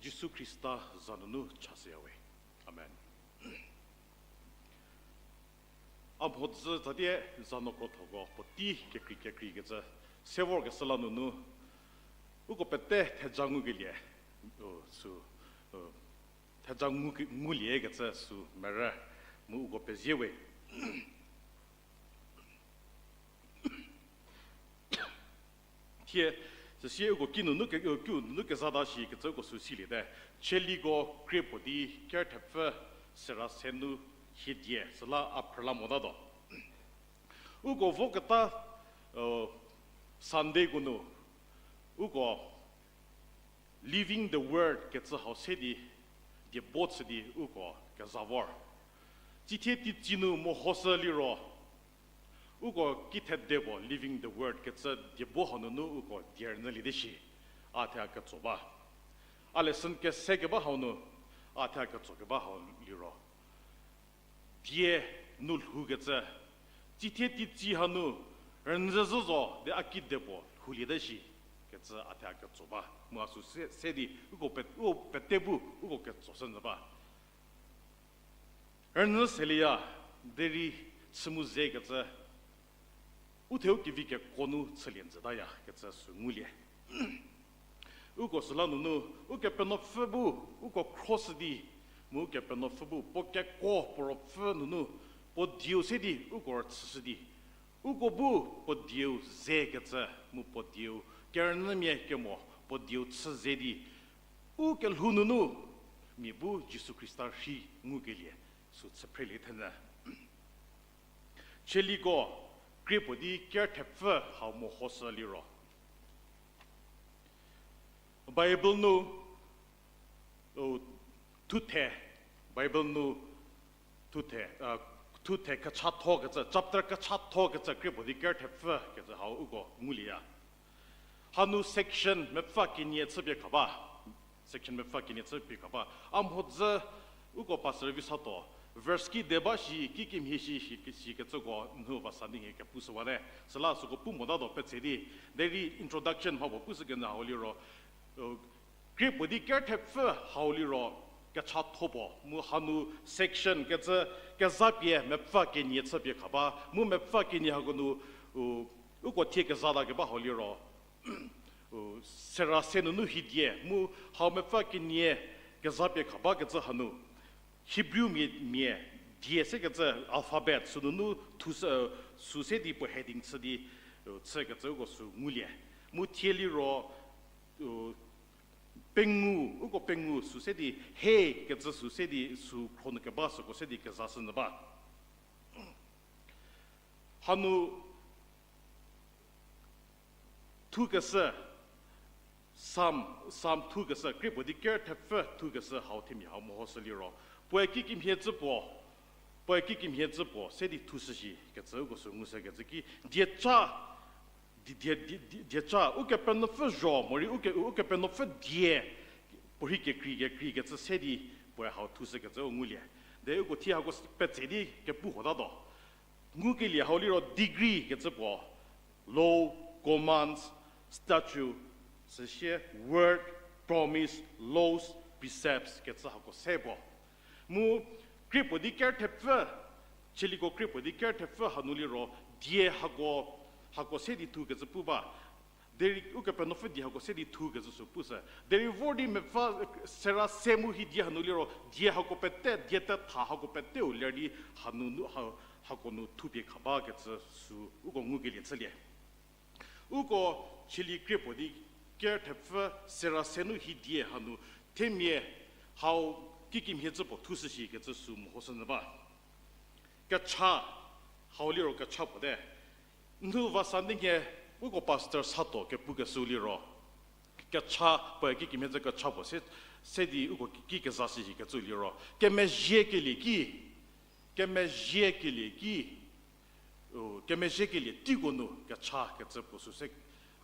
Jisu Khrista za nunu chashüya we. Amen. A mhodzü tsatie za nu krothoko puotei kekrei kekreikecü se vorkeshü la nunu, uko pete theja ngukelie, u, sü, u, theja ngu, nguliekecü sü merü mu uko pezie we. Thie, süsie uko kinunu ke, u, kinunu kezata shikecü uko sü siliete. Chiliko krie puo di kerthepfü sera se nu hiedie süla a phrüla motatuo. Uko voketa, u, Sundayko nu, uko Living the Word kecü hau se di, diebo chü di uko keza vor. Tsithie teitsi nu mehoshü liro, uko kithede puo Living the Word kecü diebo hau nunu uko die rünyüliete shi, a the a ketso ba. A lesson kese keba hau nu, a the a ketso keba hau liro, die nu lhoukecü, tsithie teitsi hanu rünyü zhü zo di a kide puo lhouliete shi, kecü a the a ketso ba. Mu a sü se, se di uko pe, u pete bu uko ketsoshü nyü ba. Rünyü selieya, derei chü mu zekecü, u theu kevi kekuo nu chülie njütaya kecü sü ngulie. Uko süla nunu, Ukepenuopfü bu uko khroshü di, mu Ukepenuopfü bu puo kekuo puo ruopfü nunu, puo dieu se di uko rüchüshü di, uko bu puo dieu zekecü, mu puo dieu kerünyümia kemo, puo dieu chü ze di, u kelhou nunu, mia bu Jisu Khrista rhi ngukelie, sü chüphrelie thenyü. Chiliko krie puo di kerthepfü hau mehoshü liro, Bible nu, u, thuthe, Bible nu thuthe, a, thuthe kechathokecü, chapter kechathokecü krie puo di kerthepfü kecü hau uko ngulieya. Hanu section mepfü kenie chüpie khaba, section mepfü kenie chüpie khaba. A mhodzü uko pastor vi satuo, verse kide ba shi, kikemhie shi, shi, shikecüko nu va sa di hie kepushüwate. Süla süko pu motatuo petse di, derei introduction mha puo pushükenyü hau liro, u, krie puo di kerthepfü hau liro, kechatho puo, mu hanu section kecü kezapie mepfü kenie chüpie khaba, mu mepfü kenie hako nu, u, Uko thie kezata keba hau liro, u, sera se nunu hidie mu hau mepfü kenie kezapie kha bakecü hanu, Hebrew mia, mia die sekecü alphabet sünunu thu sü, sü se di puo heading chü di, u, chükecü uko sü ngulie. Mu thie liro, u, pengou, uko pengou sü se di he kecü sü se di sü khro nu keba süko se di kezashünyü ba. Hanu thukeshü, Psalm, Psalm thukeshü, krie puo di ker thepfü thukeshü hau themia hau mehoshü liro, puoe kikemhie cü puo, puoe kikemhie cü puo se di thushü shi kecü uko sü ngushü kecü ki, dieca, di-, die-, die-, die-, dieca, Ukepenuopfü zho, morei uke-, Ukepenuopfü die, puorhi kekrei, kekrei kecü se di puoe hau thushü kecü u ngulie. De uko thie hako s-, petse di kepu hotatuo. Ngukelie hau liro degree kecü puo, law, commands, statute, süsie word, promise, laws, precepts kecü hako se puo. Mu krie puo di ker thepfü, Chieliko krie puo di ker thepfü hanu liro, die hako, hako se di thukecü pu ba. Derei Ukepenuopfü die hako se di thukecü sü pushü. Derei vor di mepfü, sera se mu hidie hanu liro, die hako pete, die tetha hako peteu ler di hanu nu, ha-, hako nu thupie kha bakecü sü uko ngukelie chülie. Uko Chieli krie puo di ker thepfü sera se nu hidie hanu themia hau kikemhie cü puo thushü shi kecü sü mehoshünyü ba. Kecha, hau liro kecha puo te. N nu va Sunday nhie uko pastor sato kepukeshü liro, kecha, puoe kikemhie cü kecha puo se, se di uko ki, ki kezashü shi kecü liro, kemezhiekelie ki, kemezhiekelie ki, u, kemezhiekelie teiko nu kecha kecü puo sü se,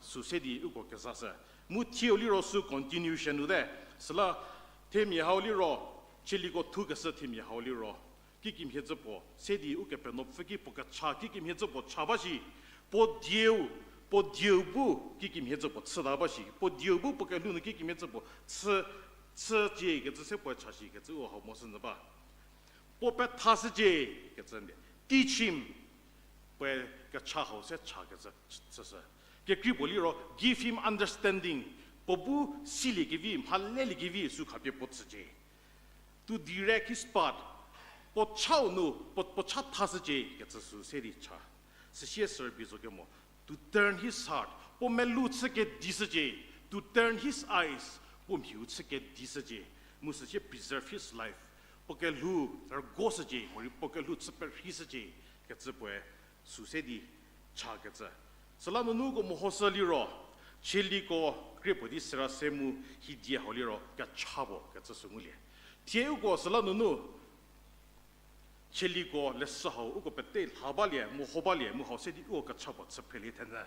sü se di uko kezashü. Mu thieu liro sü continuation nu te. Süla themia hau liro, Chieliko thukeshü themia hau liro, kikemhie cü puo se di Ukepenuopfü ki puo kecha kikemhie cü puo cha ba shi, puo dieu, puo dieu bu kikemhie cü puo chüta ba shi, puo dieu bu puo kelhou nu kikemhie cü puo chü, chücie kecü se puoe cha shi kecü u hau mehoshünyü ba. Puo pethashücie kecü nde. Teach him. Puoe kecha hau se cha kecü chüshü. Kekrei puo liro, give him understanding. Puo bu siliekevi, mhaleliekevi sü khapie puo tsücie. To direct his path. Puo chau nu, puo, puo cha thashücie kecü sü se di cha. Süsie sürübei zo kemo, to turn his heart. Puo melou chü kedishücie. To turn his eyes. Puo mhiu chü kedishücie. Mu süsie preserve his life. Puo kelhou rügoshücie, morei puo kelhou chü perheishücie kecü puoe sü se di cha kecü. Süla nunu uko mehoshü liro, Chieliko krie puo di sera se mu hidie hau liro kecha puo kecü sü ngulie. Thie uko süla nunu Chieliko leshü hau uko pete lha balie, meho balie, mu hau se di uko kecha puo chü phrelie thenyü.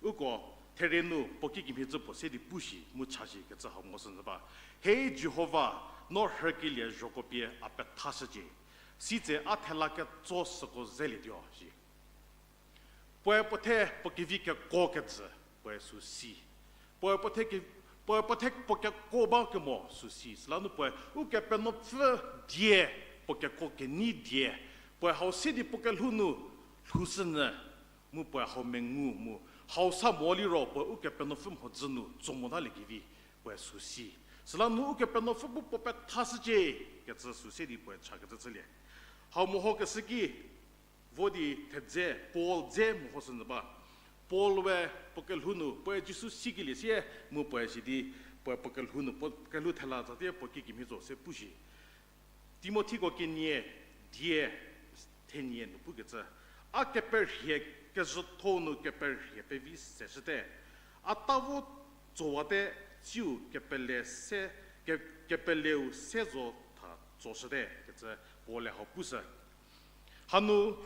Uko therie nu puo kikemhie cü puo se di pu shi mu cha shi kecü hau mehoshünyü ba. He Jihova, no rhükelie zhoko pie a pethashücie. Sitse a thela ketso süko zelietuo shi. Puoe puo the puo kevi keko kejü, puoe sü si. Puoe puo the ke-, puoe puo the puo keko ba kemo sü si. Süla nu puoe Ukepenuopfü die puo keko kenei die. Puoe hau se di puo kelhou nu lhoushünyü, mu puoe hau mengu mu, hau sa mo liro puoe Ukepenuopfü mhodzü nu tso motaliekevi puoe sü si. Süla nu Ukepenuopfü bu puo pethashücie kecü sü se di puoe cha kecü chülie. Hau mehokeshü ki, vo di thedze, Paul dze mehoshünyü ba. Paul we puo kelhou nu, puoe Jisu sikelie sie, mu puoe sidi, puoe puo kelhou nu, puo kelhou thela tsatie puo kikemhie zo se pu shi. Timothiko kenie, die, thenie nu pukecü, a keperhie kezhütho nu keperhie pevi seshüte. A ta vo tsowate, tsiu kepele se, ke-, kepeleu se zo tha tsoshüte kecü Paul-e hau pushü. Hanu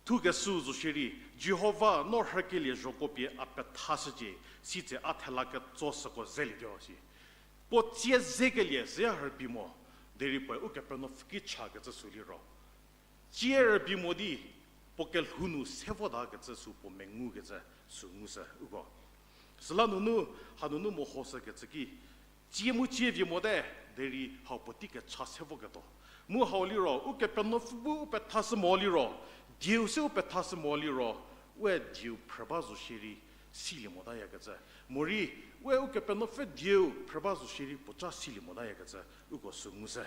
thukeshü zo shierei, Jihova no rhükelie zhoko pie a pethashücie, sitse a thela ketso süko zelietuo shi. Puo tsie zekelie ze rübei mo, derei puoe Ukepenuopfü ki cha kecü sü liro, tsie rübei mo di, puo kelhou nu se vota kecü sü puo mengu kecü sü ngushü uko. Süla nunu, hanunu mehoshü kecü ki, tsie mu tsie vie mote, derei hau puotei kecha se voketuo. Mu hau liro, Ukepenuopfü bu u pethashü mo liro, dieu se u pethashü mo liro, we dieu phrü ba zo shierei silie motayakecü. Morei, we Ukepenuopfü dieu phrü ba zo shierei puoca silie motayakecü, uko sü ngushü.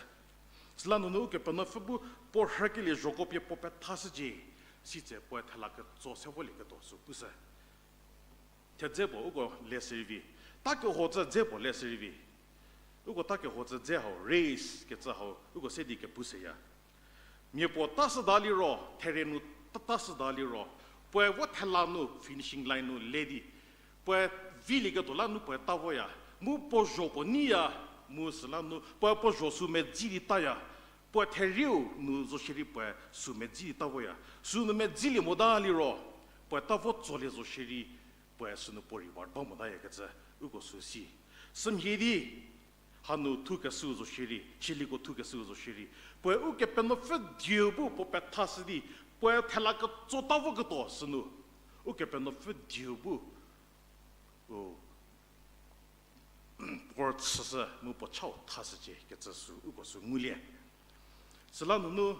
Süla nunu Ukepenuopfü bu puo rhükelie zhoko pie puo pethashücie, sitse puoe thela ketso se volieketuo sü pushü. Thedze puo uko le shürei vi. Ta keho cü dze puo le shürei vi. Uko ta keho cü dze hau, race kecü hau, uko se di kepu seya. Mia puo tashüda liro, there nu ta-, tashüda liro, puoe vo thela nu finishing line nu le di, puoe vilieketuo la nu puoe ta voya, mu puo zho puo neiya, mu süla nu puoe puo zho sü medzi di taya, puoe therieu nu zo shierei puoe sü medzi di ta voya, sünu medzilie mota liro, puoe ta vo tsolie zo shierei, puoe sünu puo reward ba motayakecü, uko sü si. Sümhie di, hanu thukeshüu zo shierei, chieliko thukeshüu zo shierei, puoe Ukepenuopfü dieu bu puo pethashü di, puoe thela ketso ta voketuo sünu, Ukepenuopfü dieu bu, u, puo chüshü mu puo chau thashücie kecü sü uko sü ngulie. Süla nunu,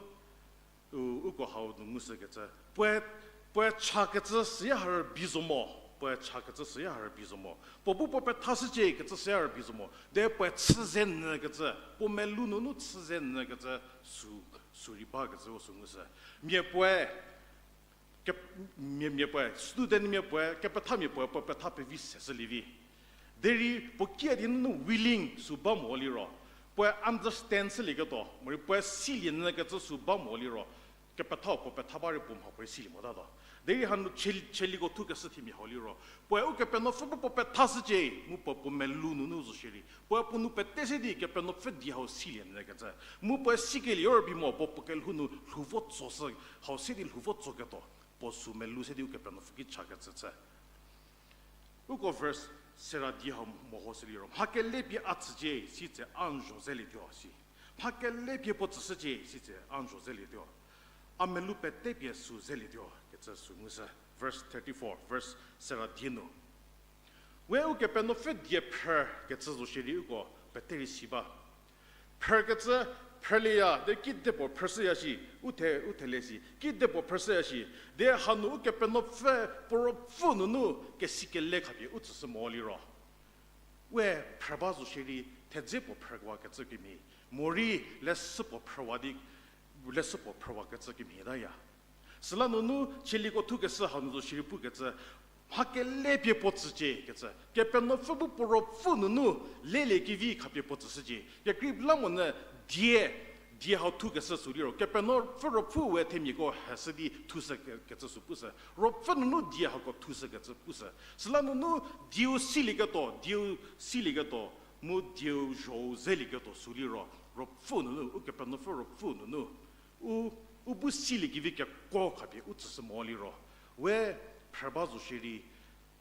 u, uko hau nu ngushükecü, puoe, puoe chakecü süya ha rübei zo mo, puoe chakecü süya ha rübei zo mo, puo bu puo pethashücie kecü süya rübei zo mo, de puoe chü ze nyükecü, puo melou nunu chü ze nyükecü, sü, sü rei bakecü uko sü ngushü. Mia puoe, ke-, mia, mia puoe, studentmia puoe, kepethamia puoe, puo petha pevi seshülie vi. Derei puo kiüdi nunu willing sü ba mo liro, puoe understand shülieketuo, morei puoe silie nyükecü sü ba mo liro, kepethau puo petha ba rei puo mhapuorei silie motatuo. Derei hanu chie-, chieliko thukeshü themia hau liro, puoe Ukepenuopfü bu puo pethashücie, mu puoe puo melou nunu zo shierei, puoe puo nou pete se di Kepenuopfü die hau silie nyükecü. Mu puoe sikelie rübei mo, puo puo kelhou nu lhou vo tsoshü, hau se di lhou vo tsoketuo, puo sü melou se di Ukepenuopfü ki chakecü chü. Uko verse sera die hau mehoshü liro, mha kele pie a tsücie, sitse a n zho zelietuo si. Mha kele pie puo tsüshücie, sitse a n zho zelietuo. A melou pete pie sü zelietuo kecü sü ngushü. Verse thirty-four, verse sera die nu. We Ukepenuopfü die phrü kecü zo shierei uko pete rei si ba. Phrükecü, phrülieya, de kidepuo phrüshüya shi, u the, u thele si, kidepuo phrüshüya shi, de hanu Ukepenuopfü puo ruopfü nunu kesikele khapie u tsüshü mo liro, we phrü ba zo shierei thedze puo phrüwakecü kemhie, morei leshü puo phrüwa di, leshü puo phrüwakecü kemhie taya. Süla nunu chieliko thukeshü hanu zo shierei pukecü, mha kele pie puo tsücie kecü, Kepenuopfü bu puo ruopfü nunu leliekevi khapie puo tsüshücie. Kekreilamonyü die, die hau thukeshü sü liro, Kepenuopfü ruopfü we themiako heshü di thushü ke-, kecü sü pushü. Ruopfü nunu die hako thushükecü pushü. Süla nunu dieu silieketuo, dieu silieketuo, mu dieu zhou zelieketuo sü liro, ruopfü nunu, Ukepenuopfü ruopfü nunu u, u bu siliekevi kekuo khapie u tsüshü mo liro, we phrü ba zo shierei,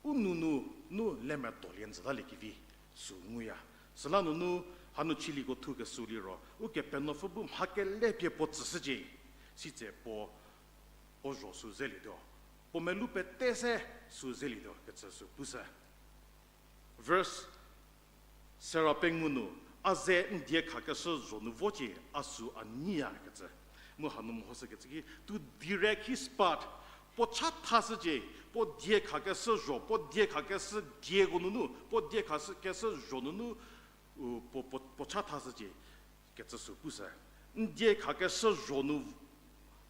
u nunu, nu lemedolie njütaliekevi sü nguya. Süla nunu hanu chieliko thukeshü liro, Ukepenuopfü bu mha kele pie puo tsüshücie, sitse puo, puo zho sü zelietuo, puo melou pete se sü zelietuo kecü sü pushü. Verse sera pengou nu, a ze n diekhakeshü zho nu vocie, a sü a neiya kecü. Mu hanu mehoshükecü ki, to direct his path, puo chathashücie, puo diekhakeshü zho, puo diekhakeshü dieko nunu, puo diekhakeshü zho nunu, u, puo, puo, puo chathashücie kecü sü pushü. N diekhakeshü zho nu,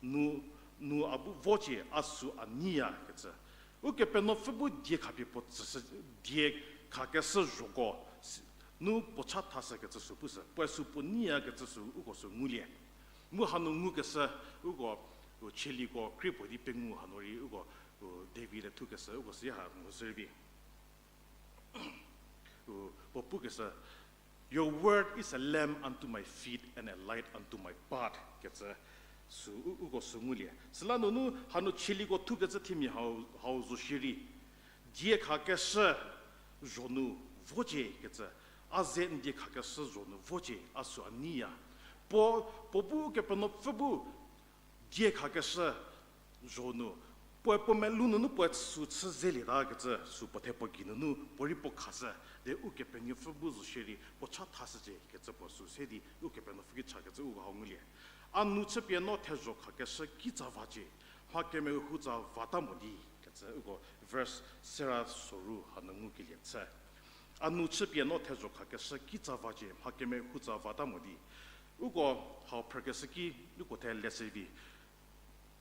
nu, nu a bu vocie, a sü a neiya kecü. Ukepenuopfü bu diekhapie puo tsüshü, diekhakeshü zhoko, si-, nu puo chathashükecü sü pushü. Puoe sü puo neiyakecü sü uko sü ngulie. Mu hanu ngukeshü, uko, u chieliko krie puo di pengou hanu rei uko, u David-e thukeshü, uko süha mehoshü rei vi. U, puo pukeshü, Your word is a lamp unto my feet and a light unto my path, kecü sü, u, uko sü ngulie. Süla nunu hanu chieliko thukecü themia hau, hau zo shierei, diekhakeshü zho nu vocie kecü, a ze n diekhakeshü zho nu vocie, a sü a neiya. Puo, puo bu Ukepenuopfü bu diekhakeshü zho nu, puoe puo melou nunu puoe sü chü zelietakecü sü puo the puo gei nunu puorei puo khashü, de Ukepenuopfü bu zo shierei puo chathashücie kecü puo sü se di Ukepenuopfü ki chakecü uko hau ngulie. A nu chüpie no thezho khakeshü kitsa vacie, mha kemehou tsa vata mo di, kecü uko verse sera soru hanu ngukelie chü. A nu chüpie no thezho khakeshü kitsa vacie, mha kemehou tsa vata mo di. Uko hau phrükeshü ki, uko the leshü vi.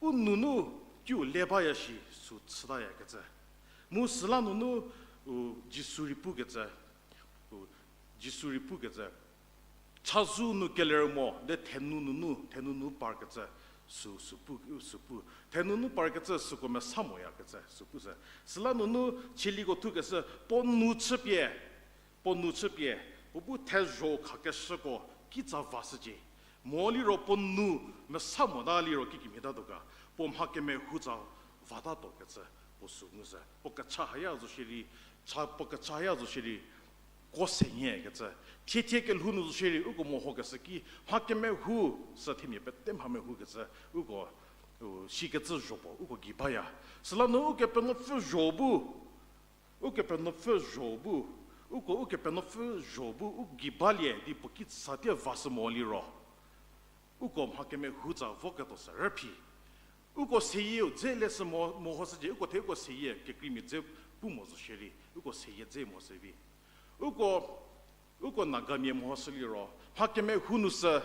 U nunu kiu le baya shi sü chütayakecü. Mu süla nunu, u, Jisu rei pukecü, u, Jisu rei pukecü, chazou nu keler mo, de thenu nunu, thenu nu parkecü, sü, sü pu, sü pu. Thenu nu parkecü süko mesa moyakecü, sü pu sü. Süla nunu chieliko thukeshü, puo nu chüpie, puo nu chüpie, puo bu thezho khakeshüko kitsa vashücie. Mo liro puo nu mesa mota liro kikimhie tatuo ga, puo mha kemehou tsa vatatuokecü puo sü ngu sü. Puo kecha haya zo shierei, cha, puo kecha haya zo shierei, ko se nhie kecü. Thie thie kelhou nu zo shierei, uko mehokeshü ki, mha kemehou, sü themia pete mha mehoukecü, uko, u, shikecü zho puo, uko gei baya. Süla nu Ukepenuopfü zho bu, Ukepenuopfü zho bu, uko Ukepenuopfü zho bu u gei balie di puo kitsa tie vashü mo liro, uko mha kemehou tsa voketuo sü rüphi. Uko seyieu dze leshü mo, mehoshücie, uko the uko seyie kekreimia dze pu mo zo shierei, uko seyie dze mo se vi. Uko, uko Nagamia mehoshü liro, mha kemehou nu sü,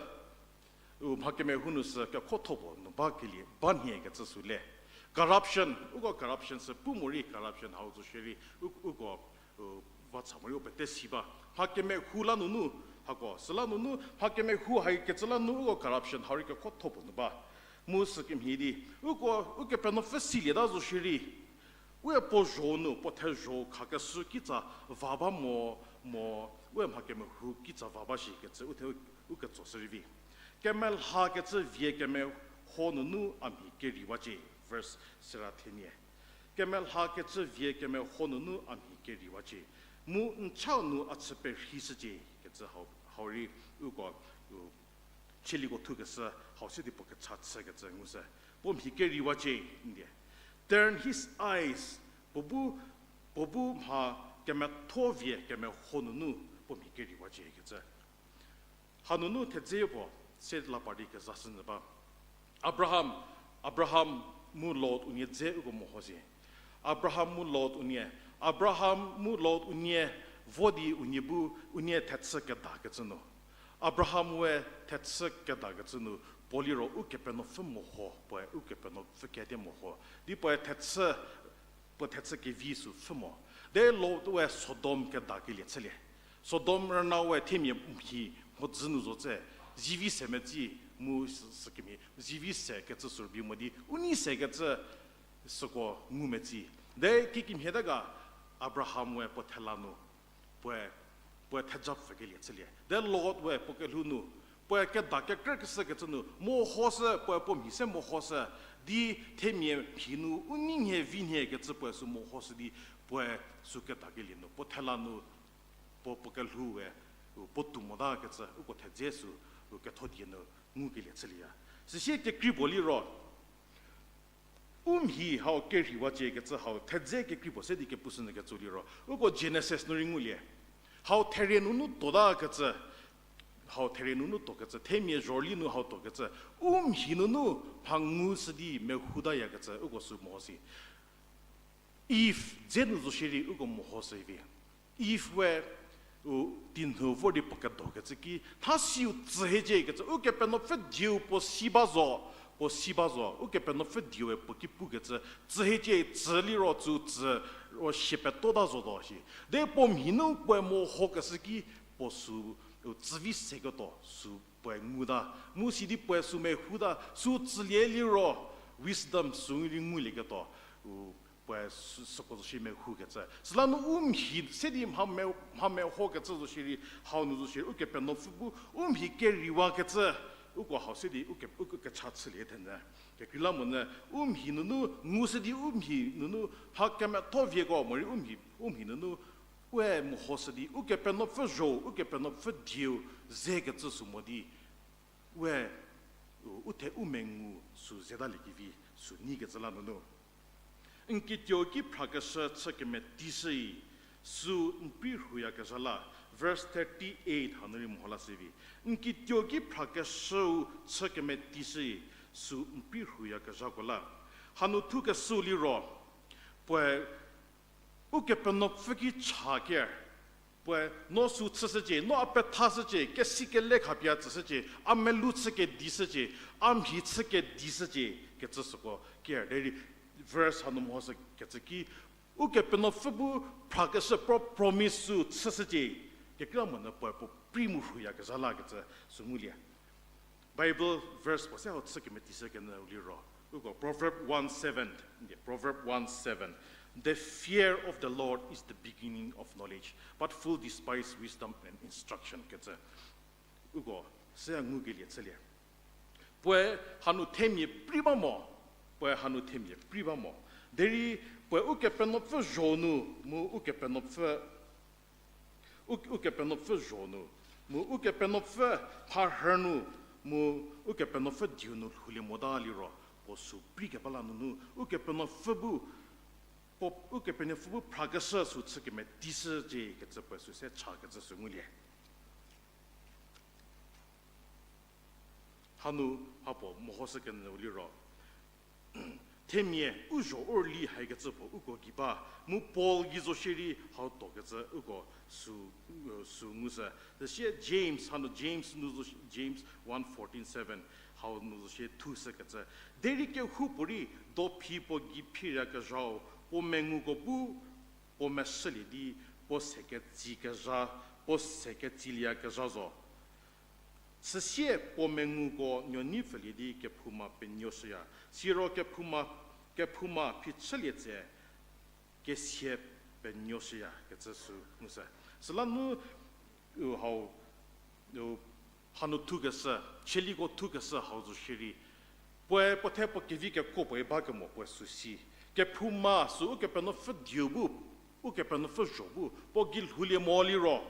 u mha kemehou nu sü kekhotho puo nu bakelie, ba nhie kecü sü le. Corruption, uko corruption sü pu morei corruption hau zo shierei, u-, uko, u, va cha morei u pete si ba. Mha kemehou la nunu, hako, süla nunu, mha kemehou hai kecü la nu uko corruption hau rei kekhotho puo nu ba. Mu sükemhie di, uko, Ukepenuopfü silieta zo shierei, we puo zho nu, puo thezho khakeshü kitsa va ba mo, mo, we mha kemehou kitsa va ba shi kecü, u the u, u ketso shü rei vi. Kemelhakecü vie kemeho nunu a mhi keriwacie, verse sera thenie. Kemelhakecü vie kemeho nunu a mhi keriwacie. Mu n chau nu a chü perheishücie kecü hau, hau rei uko, u, chieliko thukeshü hau se di puo kecha chükecü ngu sü. Puo mhi keriwacie, ndie. Turn his eyes, puo bu, puo bu mha kemetho vie kemeho nunu puo mhi keriwacie kecü. Hanunu thedze puo, se la par di kezashünyü ba. Abraham, Abraham mu Lot unie dze uko mehoshie. Abraham mu Lot unie, Abraham mu Lot unie vo di unie bu, unie thechü kedakecü nu. Abraham we thechü kedakecü nu, puo liro Ukepenuopfü meho, puoe Ukepenuopfü kedi meho. Di puoe thechü, puo thechü kevi sü pfhü mo. De Lot we Sodom kedakelie chülie. Sodom rüna we themia mhi mhodzü nu zo tse, zivi se metsi mu sü, sükemhie, zivi se kecü sü rübei mo di, u nei sekecü süko ngu metsi. De kikimhie ta ga Abraham we puo thela nu, puoe, puoe theja pfükelie chülie. De Lot we puo kelhou nu, puoe keda kekrükeshü kecü nu, mehoshü, puoe puo mhi se mehoshü, di themia mhi nu u nei nhie vi nhie kecü puoe sü mehoshü di, puoe sü kedakelie nu, puo thela nu, puo, puo kelhou we, u, puo tou motakecü, uko thedze sü, u, ketho die nu ngukelie chülieya. Süsie kekrei puo liro, u mhi hau kerheiwacie kecü hau thedze kekrei puo se di kepushünyü kecü liro, uko Genesis nu rei ngulie. Hau therie nunu tuotakecü, hau therie nunu tuokecü, themia zhorüli nu hau tuokecü, u mhi nunu mha ngushü di mehoutayakecü, uko sü mehoshü. Eve dze nu zo shierei uko mehoshü vi. Eve we, u, tinhü vor di puo kedokecü ki, thasiu tsü hiecie kecü, Ukepenuopfü dieu puo si ba zo, puo si ba zo, Ukepenuopfü dieu we puo ki pukecü, tsü hiecie, tsü liro tsü, tsü, ro sie petota zotuo shi. De puo mhi nu puoe mehokeshü ki, puo sü, u, tsü vi seketuo, sü puoe nguta, mu sidi puoe sü mehouta, sü tsülie liro, wisdom sü rei ngulieketuo, u, puoe sü, süko zo shie mehoukecü. Süla nu u mhi se di mha me, mha mehokecü zo shierei, hau nu zo shierei, Ukepenuopfü bu u mhi keriwakecü, uko hau se di uke, uko kecha chülie thenyü. Kekreilamonyü, u mhi nunu, ngushü di u mhi nunu, mha kemetho vieko morei u mhi, u mhi nunu, we mehoshü di, Ukepenuopfü zho, Ukepenuopfü dieu, zekecü sü mo di, we, u, u the u mengu sü zetaliekevi, sü neikecü la nunu. N kituo ki phrakeshü chü kemetishüi, sü n prei rhuyakezha la, verse thirty-eight hanu rei meho lashü vi. N kituo ki phrakeshüu chü kemetishüi, sü n prei rhuyakezhako la. Hanu thukeshüu liro, puoe Ukepenuopfü ki cha ker, puoe no sü chüshücie, no a pethashücie, kesi kele khapie a tsüshücie, a melou chü kedishücie, a mhi chü kedishücie, kecü süko ker. Derei verse hanu mehoshü kecü ki, Ukepenuopfü bu phrakeshü pro-, promise sü chüshücie, kekreilamonyü puoe puo prei mu rhuyakezha la kecü sü ngulie. Bible verse puo se hau chü kemeteishü kenyüu liro, uko Proverb one seven, Proverb one seven, "The fear of the Lord is the beginning of knowledge, but fools despise wisdom and instruction," kecü. Uko se ngukelie chülie. Puoe hanu themia prei ba mo, puoe hanu themia prei ba mo. Derei puoe Ukepenuopfü zho nu, mu Ukepenuopfü, u, Ukepenuopfü zho nu, mu Ukepenuopfü mharhü nu, mu Ukepenuopfü dieu nu lhoulie mota liro, puo sü prei keba la nunu, Ukepenuopfü bu, puo, Ukepenuopfü bu phrakeshü sü chü kemeteishücie kecü puoe sü se cha kecü sü ngulie. Hanu hapuo mehoshü kenyüu liro, themia u zho u rüli haikecü puo uko gei ba, mu Paul gei zo shierei hau tuokecü uko sü, sü ngushü. Süsie James, hanu James nu zo, James one fourteen seven, hau nu zo shie thushükecü. Derei kehoupuorei dophi puo gei phirakezhau, puo menguko bu puo meshülie di, puo se ketsikezha, puo se ketsiliyakezha zo. Süsie puo menguko nuoneipfülie di kephouma penuoshüya. Siro kephouma, kephouma phichülie tse kesia penuoshüya kecü sü ngushü. Süla nu, u hau, u hanu thukeshü, chieliko thukeshü hau zo shierei, puoe puo the puo kevi kekuo puoe ba kemo puoe sü si. Kephouma sü Ukepenuopfü dieu bu, Ukepenuopfü zho bu puo gei lhoulie mo liro,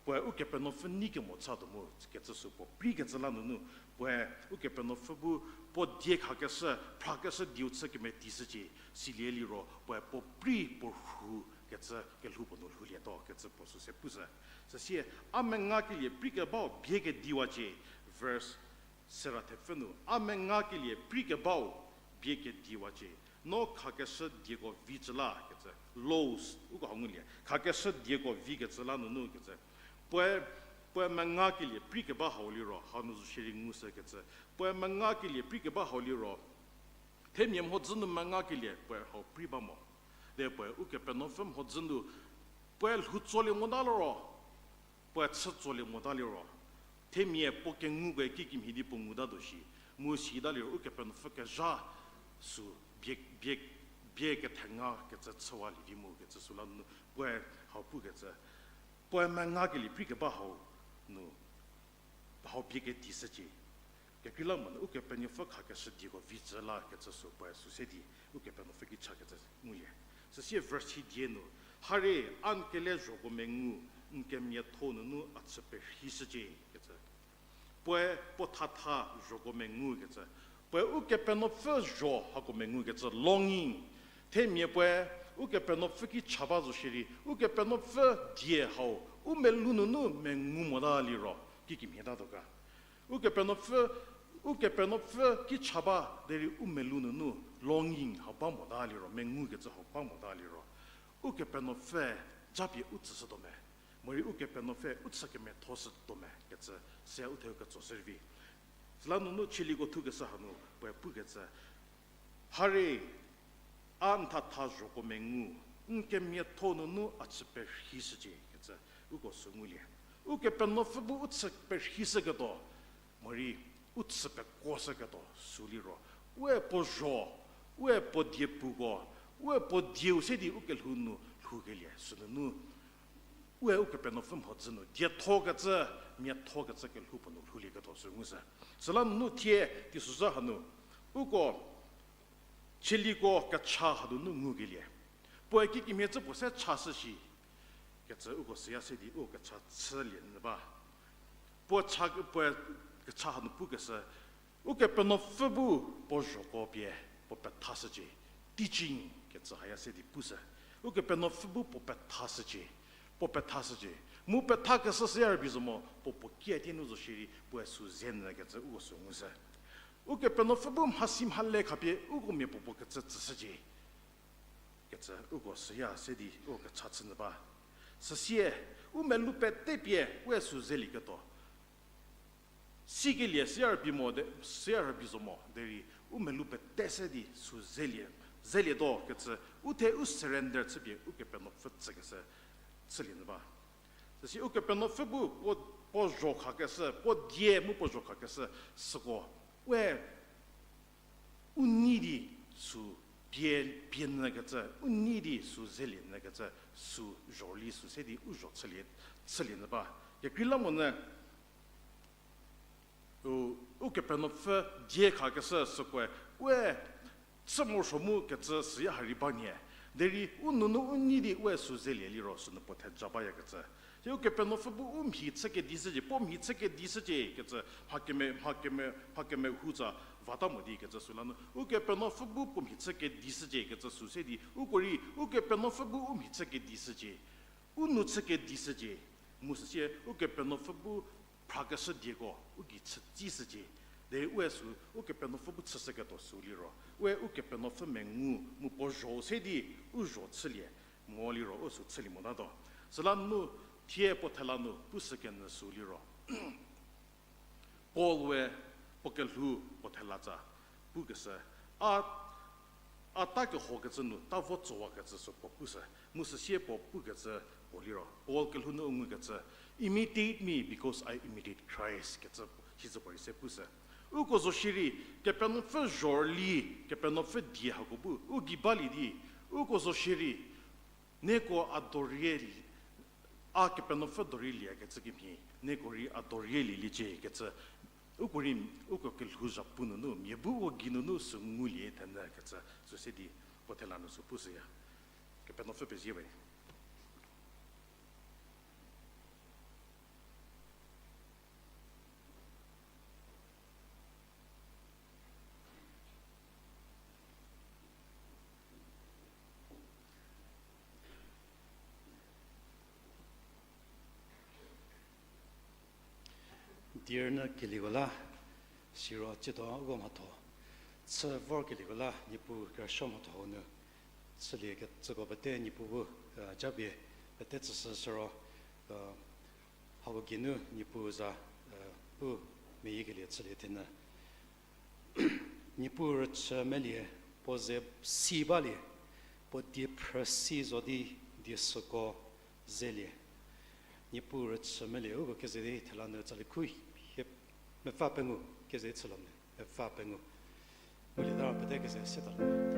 puoe Ukepenuopfü nei kemo chatuo mu kecü sü puo preikecü la nunu, puoe Ukepenuopfü bu puo die khakeshü, phrakeshü dieu chü kemeteishücie, silie liro puoe puo prei puo rhu kecü kelhou puo nu lhoulietuo kecü puo sü se pushü. Süsie, a mengakelie preikebau bie kediwacie, verse sera thepfü nu, a mengakelie preikebau bie kediwacie, no khakeshü dieko vi cü la kecü, laws, uko hau ngulie, khakeshü dieko vi kecü la nunu kecü. Puoe, puoe mengakelie preikeba hau liro, hanu zo shierei ngushü kecü. Puoe mengakelie preikeba hau liro, themia mhodzü nu mengakelie puoe hau prei ba mo. De puoe Ukepenuopfü mhodzü nu, puoe lhou tsolie mota liro, puoe chü tsolie mota liro, themia puo kengukoe kikemhie di puo ngutatuo shi, mu sita liro Ukepenuopfü kezha sü bie, bie, bie kethenga kecü chüwalie vi mu kecü süla nu puoe hau pukecü, puoe mengakelie preikeba hau nu, hau bie kediwacie. Kekreilamonyü Ukepenuopfü khakeshü dieko vi cü la kecü sü puoe sü se di, Ukepenuopfü ki chakecü ngulie. Süsie verse hidie nu, hare, a n kele zhoko mengu, n kemiatho nunu a chü perheishücie kecü. Puoe puo thatha zhoko mengu kecü. Puoe Ukepenuopfü zho hako mengu kecü longing. Themia puoe Ukepenuopfü ki cha ba zo shierei, Ukepenuopfü die hau u melou nunu mengu mota liro, kikemhie tatuo ga. Ukepenuopfü, Ukepenuopfü ki cha ba derei u melou nunu longing hau ba mota liro, mengu kecü hau ba mota liro, Ukepenuopfü japie u tsüshütuo me, morei Ukepenuopfü u chü kemethoshütuo me kecü, se u theu ketso shü rei vi. Süla nunu chieliko thukeshü hanu puoe pukecü, hare, a n thatha zhoko mengu, n kemiatho nunu a chü perheishücie kecü, uko sü ngulie. Ukepenuopfü bu u chü perheishüketuo, morei u chü pekuoshüketuo sü liro, ue puo zho, ue puo diepuko, ue puo dieu se di u kelhou nu lhoukelie sünunu, ue Ukepenuopfü mhodzü nu diethokecü, miathokecü kelhou puo nu lhoulieketuo sü ngushü. Süla nunu thie teisozha hanu, uko chieliko kecha hanunu ngukelie, puoe kikemhie cü puo se chashü shi kecü uko süya se di u kecha chülie nyü ba. Puo cha, puoe kecha hanu pukeshü, Ukepenuopfü bu puo zhoko pie puo pethashücie, teaching kecü haya se di pushü. Ukepenuopfü bu puo pethashücie, puo pethashücie. Mu pethakeshü süya rübei zo mo, puo puo kie tie nu zo shierei puoe sü ze nyü kecü uko sü ngushü. Ukepenuopfü bu mhasi mhale khapie uko mia puopuo kecü tsüshücie. Kecü uko süya se di uko kecha chü nyü ba. Süsie, u melou pete pie we sü zelieketuo. Sikelie süya rübei mo de, süya rübei zo mo derei, u melou pete se di sü zelie, zelietuo kecü, u the u surrender chüpie Ukepenuopfü tsükeshü chülie nyü ba. Süsie Ukepenuopfü bu puo, puo zho khakeshü, puo die mu puo zho khakeshü, süko, we u nei di sü pie, pie nyü kecü, u nei di sü zelie nyü kecü, sü zhorüli sü se di u zho chülie, chülie nyü ba. Kekreilamonyü, u, Ukepenuopfü die khakeshü sükoe, we chü morosuo mu kecü süya ha rei ba nie. Derei u nounu u nei di we sü zelie liro sünu puo theja bayakecü. Hie Ukepenuopfü bu u mhi chü kedishücie, puo mhi chü kedishücie kecü, mha keme, mha keme, mha kemehou tsa vata mo di kecü süla nu, Ukepenuopfü bu puo mhi chü kedishücie kecü sü se di, uko rei, Ukepenuopfü bu u mhi chü kedishücie, u nou chü kedishücie, mu süsie, Ukepenuopfü bu phrakeshü dieko, u gei chütsishücie. Derei we sü, Ukepenuopfü bu chüshüketuo sü liro, we Ukepenuopfü mengu, mu puo zho se di, u zho chülie, mo liro, u sü chülie motatuo. Süla nu, thie puo thela nu, pushükenyü sü liro. Paul we puo kelhou puo thela tsa pukeshü, a, a ta kehokecü nu ta vo tsowakecü sü puo pushü, mu süsie puo pukecü puo liro. Paul kelhou nu u ngukecü, imitate me because I imitate Christ, kecü sitse puorei se pushü. Uko zo shierei, Kepenuopfü zhorüli, Kepenuopfü die hako bu, u gei balie di, uko zo shierei, nieko a dorie, a Kepenuopfü dorie liekecü kemhie, nieko rei a dorie lieliecie kecü, uko rei, uko kelhou zhapu nunu, mia bu uko gei nunu sü ngulie thenyü kecü, sü se di, puo thela nu sü pushüya. Kepenuopfü pezie we. Dirnü kelieko la, siro tsiedo uko mhatho chü vorkelieko la, Niepuu kerüsuo mhatho hau nu chüliekecüko pete Niepuu bu, a, japie pete tsüshü siro, a, hako geinu Niepuu za, a, pu meyiekelie chülie thenyü. Niepuu rüchü melie, puo ze si balie, puo diephrü si zo di die süko zelie. Niepuu rüchü melie, uko keze di thela nu tsali khu hie mepfü pengou keze chüla me, mepfü pengou. Ngulieta pete keze sieta le.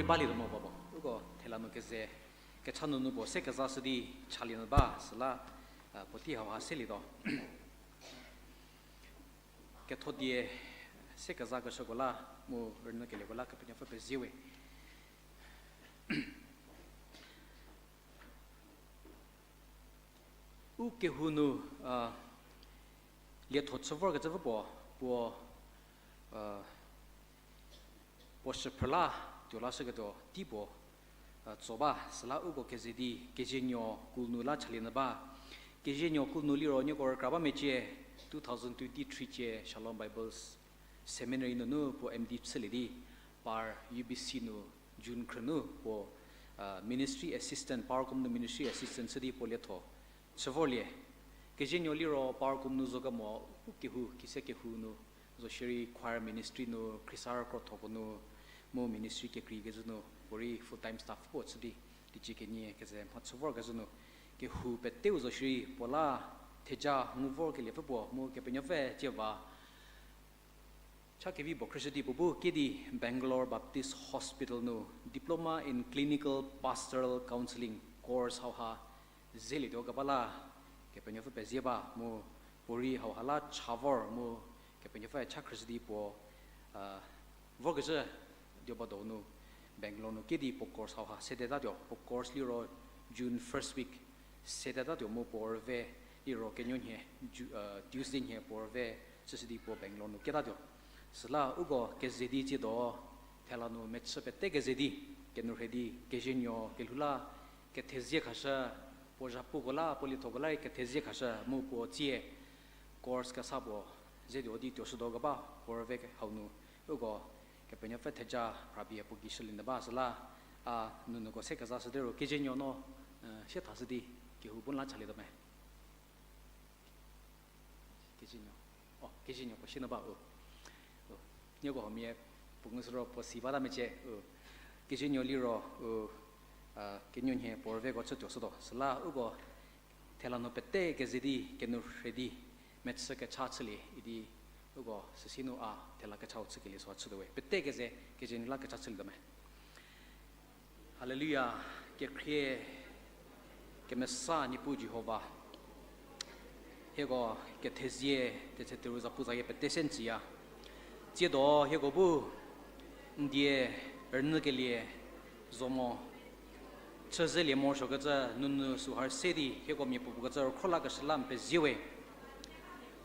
Balietuo mo babo. Uko thela nu keze, kecha nunu puo se kezashü di chalie nyü ba, süla, a, puotei hauha selietuo. Ketho die se kezakeshüko la, mu rünyükelieko la Kepenuopfü pezie we. U kehou nu, a, lietho chü vorkecü pfü puo, puo, a, puo shüphrü la tuo lashüketuo tei puo, a, tso ba, süla uko keze di, Kezienuo kul nu la chalie nyü ba. Kezienuo kul nu liro nieko rükra ba mecie, two thousand twenty-three cie Shalom Bibles Seminary nunu puo M D chülie di, par U B C nu June khrü nu puo, a, ministry assistant, Powercom nu ministry assistant chü di puo lietho chü vorlie. Kezienuo liro Powercom nu zo kemo u kehou, kise kehou nu, zo shierei choir ministry nu, khriesarü krothoko nu, mu ministry kekreikezhü nu, puorei full time staff puo chü di, teicie kenie keze mha chü vorkezhü nu, kehou peteu zo shierei puo la theja ngu vorkelie pfü puo, mu Kepenuopfü cie ba. Cha kevi puo khrüshü di puo bu kedi Bangalore Baptist Hospital nu Diploma in Clinical Pastoral Counselling course hauha zelietuo keba la Kepenuopfü pezie ba mu puorei hauha la cha vor mu Kepenuopfü cha khrüshü di puo, a, vorkezhü dio ba donu Bangalore nu kedi puo course hauha sedetatuo, puo course liro June first week sedetatuo mu puo rüve liro kenuonhie, Ju-, a, Tuesday nhie puo rüve chüshü di puo Bangalore nu ketatuo. Süla uko keze di tsiedo, thela nu mechü pete keze di, kenou rhei di, Kezienuo kelhou la kethezie khashü, puo zhapuko la, puo liethoko la rei kethezie khashü, mu puo tsie course kesa puo zetuo di tuoshütuo keba puo rüve hau nu, uko Kepenuopfü theja phrapie puo gei shülie nyü ba süla, a, nunuko se kezashü di ru Kezienuo no, e, sie thashü di kehou bu la chalietuo me. Kezienuo. O, Kezienuo puo sie nyü ba u. U. Nieko huomia puo ngusü ro puo si bata mecie u. Kezienuo liro u, a, kenuonhie puo rüveko chütuo shütuo. Süla uko thela nu pete keze di kenou rhei di mechü kecha chülie idi uko süsie nu a thela kechau chükelie süha chütuo we. Pete keze, Kezienuo la kecha chülietuo me. Haleluya, kekhrie kemesa Niepuu Jihova. Hieko kethezie, tetse teru zapu zayie pete se n tsüya. Tsiedo hieko bu n die rünyükelie zo mo, chüzelie morosuokecü nunu süha se di hieko mia puopuo kecü rükhro lakeshü la n pezie we.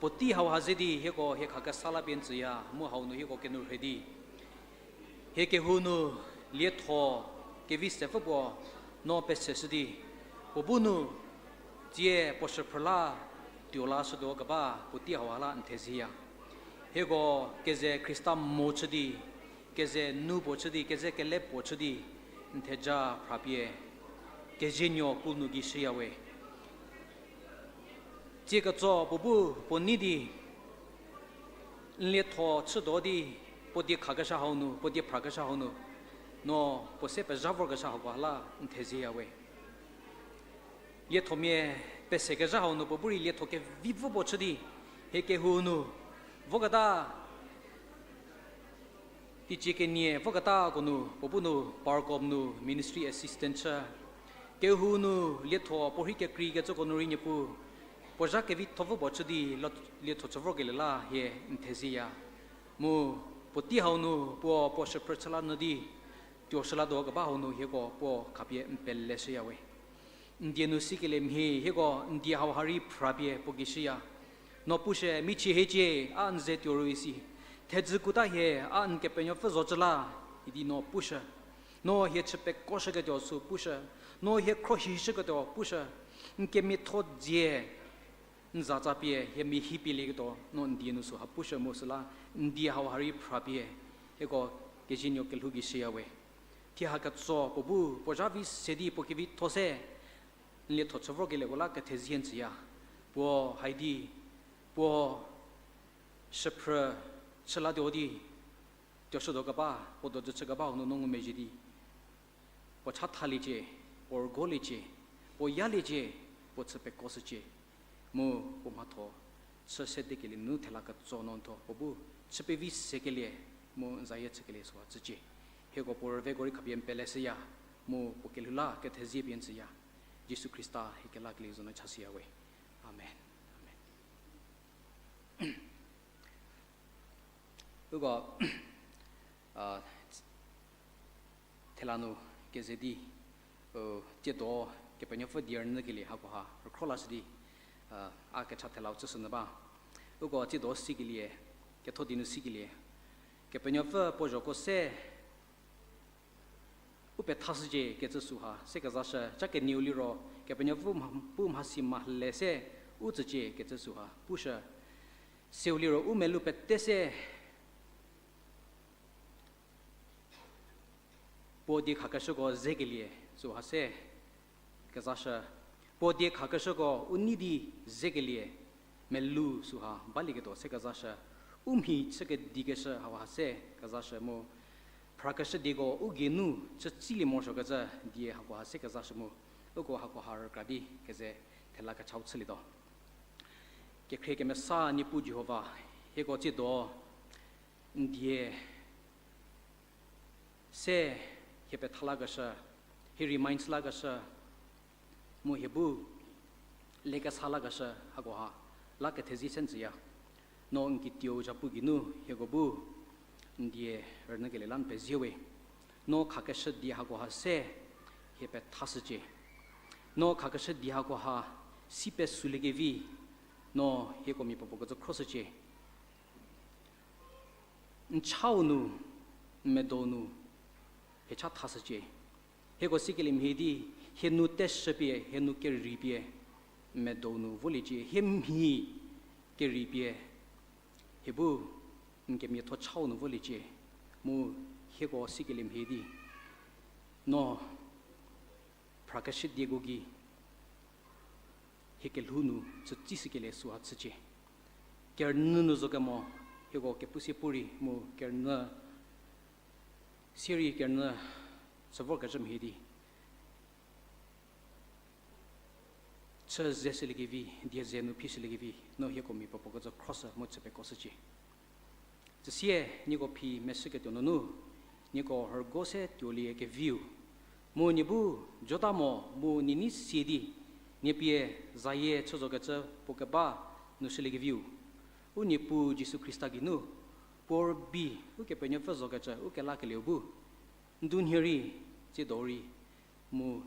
Puotei hauha ze di hieko hie khakesa la pie n tsüya, mu hau nu hieko kenou rhei di hie kehou nu lietho kevi sepfü puo no peseshü di, puo bu nu tsie puo shüphrü la tuo lashütuo keba puotei hauha la n thezieya. Hieko keze Khrista mo chü di, keze nu puo chü di, keze kele puo chü di, n theja phrapie Kezienuo kul nu gei shüya we. Tsie ketso puo bu puo nei di n lietho chütuo di, puo die khakeshü hau nu, puo die phrakeshü hau nu, no puo se pezha vorkeshü hauko la n thezieya we. Liethomia pesekezha hau nu puo bu rei lietho kevipfü puo chü di, hie kehou nu voketa, teicie kenie voketako nu puo bu nu Powercom nu ministry assistant chü. Kehou nu lietho puo rhei kekreikecüko nu rei Niepuu, puo zha kevithopfü puo chü di lo-, lietho chü vorkelie la hie n thezieya. Mu puotei hau nu puo, puo shüphrü chü la nyü di tuoshü latuo keba hau nu hieko puo khapie n peleshüya we. N die nu sikelie mhie hieko n die hauha rei phrapie puo gei shüya. No pushü, michie hiecie, a n ze tuo ru isi. Thedzü kuta hie a n Kepenuopfü zocü la, idi no pushü. No hie chü pekoshüketuo sü pushü. No hie khrohishüketuo pushü. N kemiatho dzie n zatsa pie hie mia hi pielieketuo no n die nu süha pushü mu süla n die hauha rei phrapie hieko Kezienuo kelhou gei shüya we. Thie ha ketso puo bu puo zha vi se di puo kevitho se n lietho chü vorkelieko la kethezie n tsüya. Puo haidi, puo shüphrü chü latuo di tuoshütuo keba, puo dojü chü keba hau nu no ngumezhie di puo chathaliecie, puo rügoliecie, puo yaliecie, puo chü pekoshücie, mu puo mhatho chü sedekelie nu thela ketso no n thuo puo bu chü pevi sekelie mu n zayie chükelie süha chücie. hieko puo rüveko rei khapie n pele shüya, mu puo kelhou la kethezie pie n tsüya. Jisu Khrista hie kelakelie zo nu chashüya we. Amen. Amen. Uko, a, thela nu keze di, u, tsiedo Kepenuopfü die rünyükelie hakoha rükhro lashü di, a, a kecha thelau chüshünyü ba. Uko tsiedo sikelie, ketho di nu sikelie, Kepenuopfü puo zhoko se u pethashücie kecü süha se kezashü, cha kenieu liro, Kepenuopfü mha-, pu mhasi mhale se u tsücie kecü süha pushü. Seu liro u melou pete se puo die khakeshüko zekelie süha se kezashü. Puo die khakeshüko u nei di zekelie melou süha balieketuo se kezashü. U mhi chü kedikeshü hauha se kezashü mu, phrakeshü dieko u geinu chütsilie morosuokecü die hakoha se kezashü mu, uko hakoha rükra di keze thela kechau chülietuo. Kekhrie kemesa Niepuu Jihova, hieko tsiedo n die se hie petha lakeshü, hie remind lakeshü, mu hie bu lekesa lakeshü hakoha la kethezie se n tsüya. No n kitieu zhapu geinu hieko bu n die rünyükelie la n pezie we. No khakeshü die hakoha se hie pethashücie. No khakeshü die hakoha si pesüliekevi, no hieko mia puopuo kecü khroshücie. N chau nu, n medou nu, hie cha thashücie. Hieko sikelie mhie di, hie nu teshüpie, hie nu keripie, n medou nu voliecie, hie mhi keripie, hie bu n kemiatho chau nu voliecie, mu hieko sikelie mhie di, no phrakeshü dieko gei hie kelhou nu chütsishükelie süha chücie. Kerünyü nu zo kemo, hieko kepusie pu rei mu kerünyü, sierei kerünyü chü vorkezhü mhie di, chü zeshüliekevi, die ze nu phishüliekevi, no hieko mia puopuo kecü khroshü mu chü pekoshücie. Süsie nieko phi meshüketuo nunu, nieko hürügo se tuoliekeviu, mu nie bu jota mo mu nie nei sie di, nie pie zayie chü zokecü puo keba nu shüliekeviu, u Niepuu Jisu Khrista geinu, puo rübei, Ukepenuopfü zokecü u kelakelieu bu, ndunhie rei, tsiedo rei, mu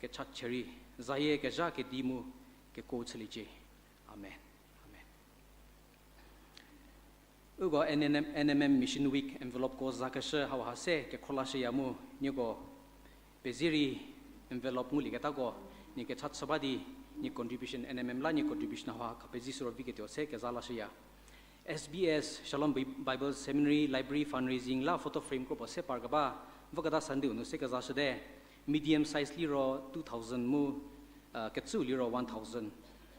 kechachie rei, zayie kezha kedi mu kekuo chüliecie. Amen. Amen. Uko N N M, N M M Mission Week envelopeko zakeshü hauha se kekhro lashüya mu, nieko pezie rei envelope ngulieketako, nie kecha chü ba di, nie contribution, N M M la nie contribution hauha khapezi süro viketuo se keza lashüya. S B S, Shalom Bi-, Bible Seminary Library fundraising la photo frame kropuo se parkeba, voketa Sunday-u nu se kezashüte, medium size liro two thousand mu, kecüu liro one thousand.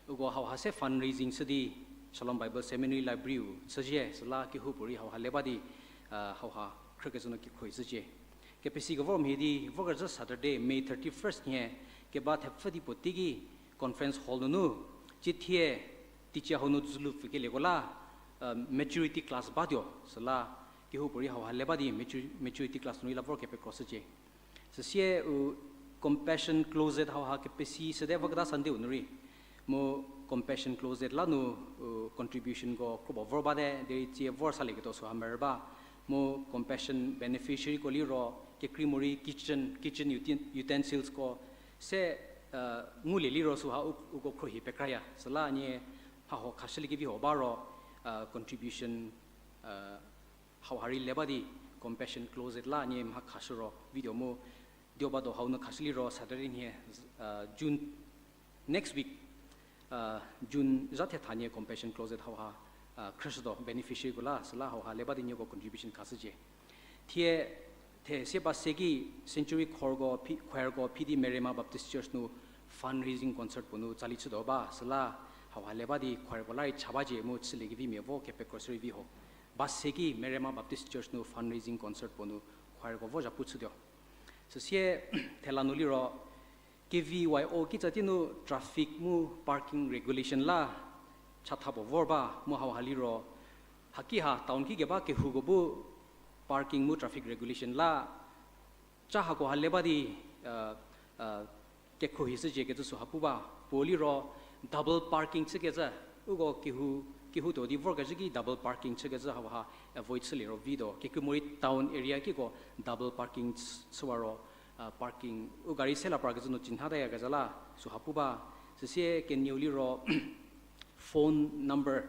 Uko hauha se fundraising chü di Shalom Bible Seminary Library-u chüzhie, süla kehoupuorei hauha le ba di, hauha khrükecü nu kikhroi chücie. Kepesi kevor mhie di, vorkezhü Saturday, May thirty-first nhie, keba thepfü di puo teiki conference hall nunu, tsiethie, teicie hau nu dzülu pfükelieko la, maturity class batuo, süla kehoupuorei hauha le ba di maturity class nu rei la vor kepekro shücie. Süsie u compassion closet hauha kepesi süte voketa Sunday-u nu rei. Mu compassion closet la nu, u contributionko kropuo vor bate, derei tsie vor salieketuo süha merü ba. Mu compassion beneficiaryko liro, kekrei morei kitchen, kitchen uten-, utensilsko, se, ngulie liro süha u-, uko khruohi pekraya. Süla nie mhahuo khashüliekevi huo ba ro, contribution, hauha rei le ba di compassion closet la nie mha khashü ro video mu, deobado hau nu khashü liro Saturday nhie, June, next week, June zha thetha nie compassion closet hauha, khrüshütuo beneficiaryko la, süla hauha le ba di nieko contribution khashücie. Thie, the sie ba seki Century choirko phi-, choirko phi di Merema Baptist Church nu fundraising concert puo nu tsali chütuo ba, süla hauha le ba di choirko la rei cha bacie mu chüliekevimia vo kepekro shürei vi ho. Ba seki Merema Baptist Church nu fundraising concert puo nu choirko vo zhapu chütuo. Süsie thela nu liro, K V Y O kitsa tei nu traffic mu parking regulation la chatha puo vor ba mu hauha liro, haki ha town ki keba kehouko bu parking mu traffic regulation la, cha hako ha le ba di, kekhohi shücie kecü süha pu ba, puo liro double parking chükecü, uko kehou, kehoutuo di vorkezhü ki double parking chükecü hau ha avoid chülie ro vituo, kekreimorei town area kiko double parking chüwa ro, parking u gari se la parkecü nu chinha tayakezha la, süha pu ba, süsie kenieu liro phone number,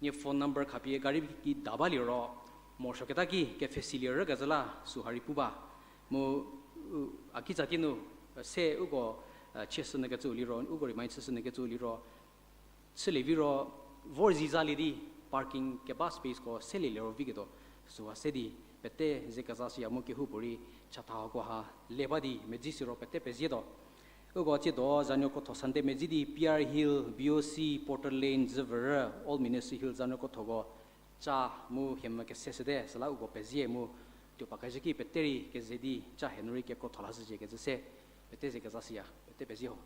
nie phone number khapie gari ki da baliro, morosuoketa ki kepfhesilie rükezha la süha rei pu ba. Mu, a kitsa ki nu, se uko, chieshünyükecü liro, uko remind chüshünyükecü liro, chülie viro, vor zizalie di parking keba spaceko selieliro viketuo, süha se di, pete ze kezashüya mu kehoupuorei chatha hako ha le ba di medzi siro pete pezietuo. Uko tsiedo zanuo krotho Sunday medzi di P R Hill, B O C, Porter Lane, Züverü, Old Ministry Hill zanuo krothoko cha mu hiemvü kese shüte, süla uko pezie mu tuo pakezhü ki pete rei keze di cha hie nu rei kekrotho lashücie kecü se, pete ze kezashüya, pete pezie ho.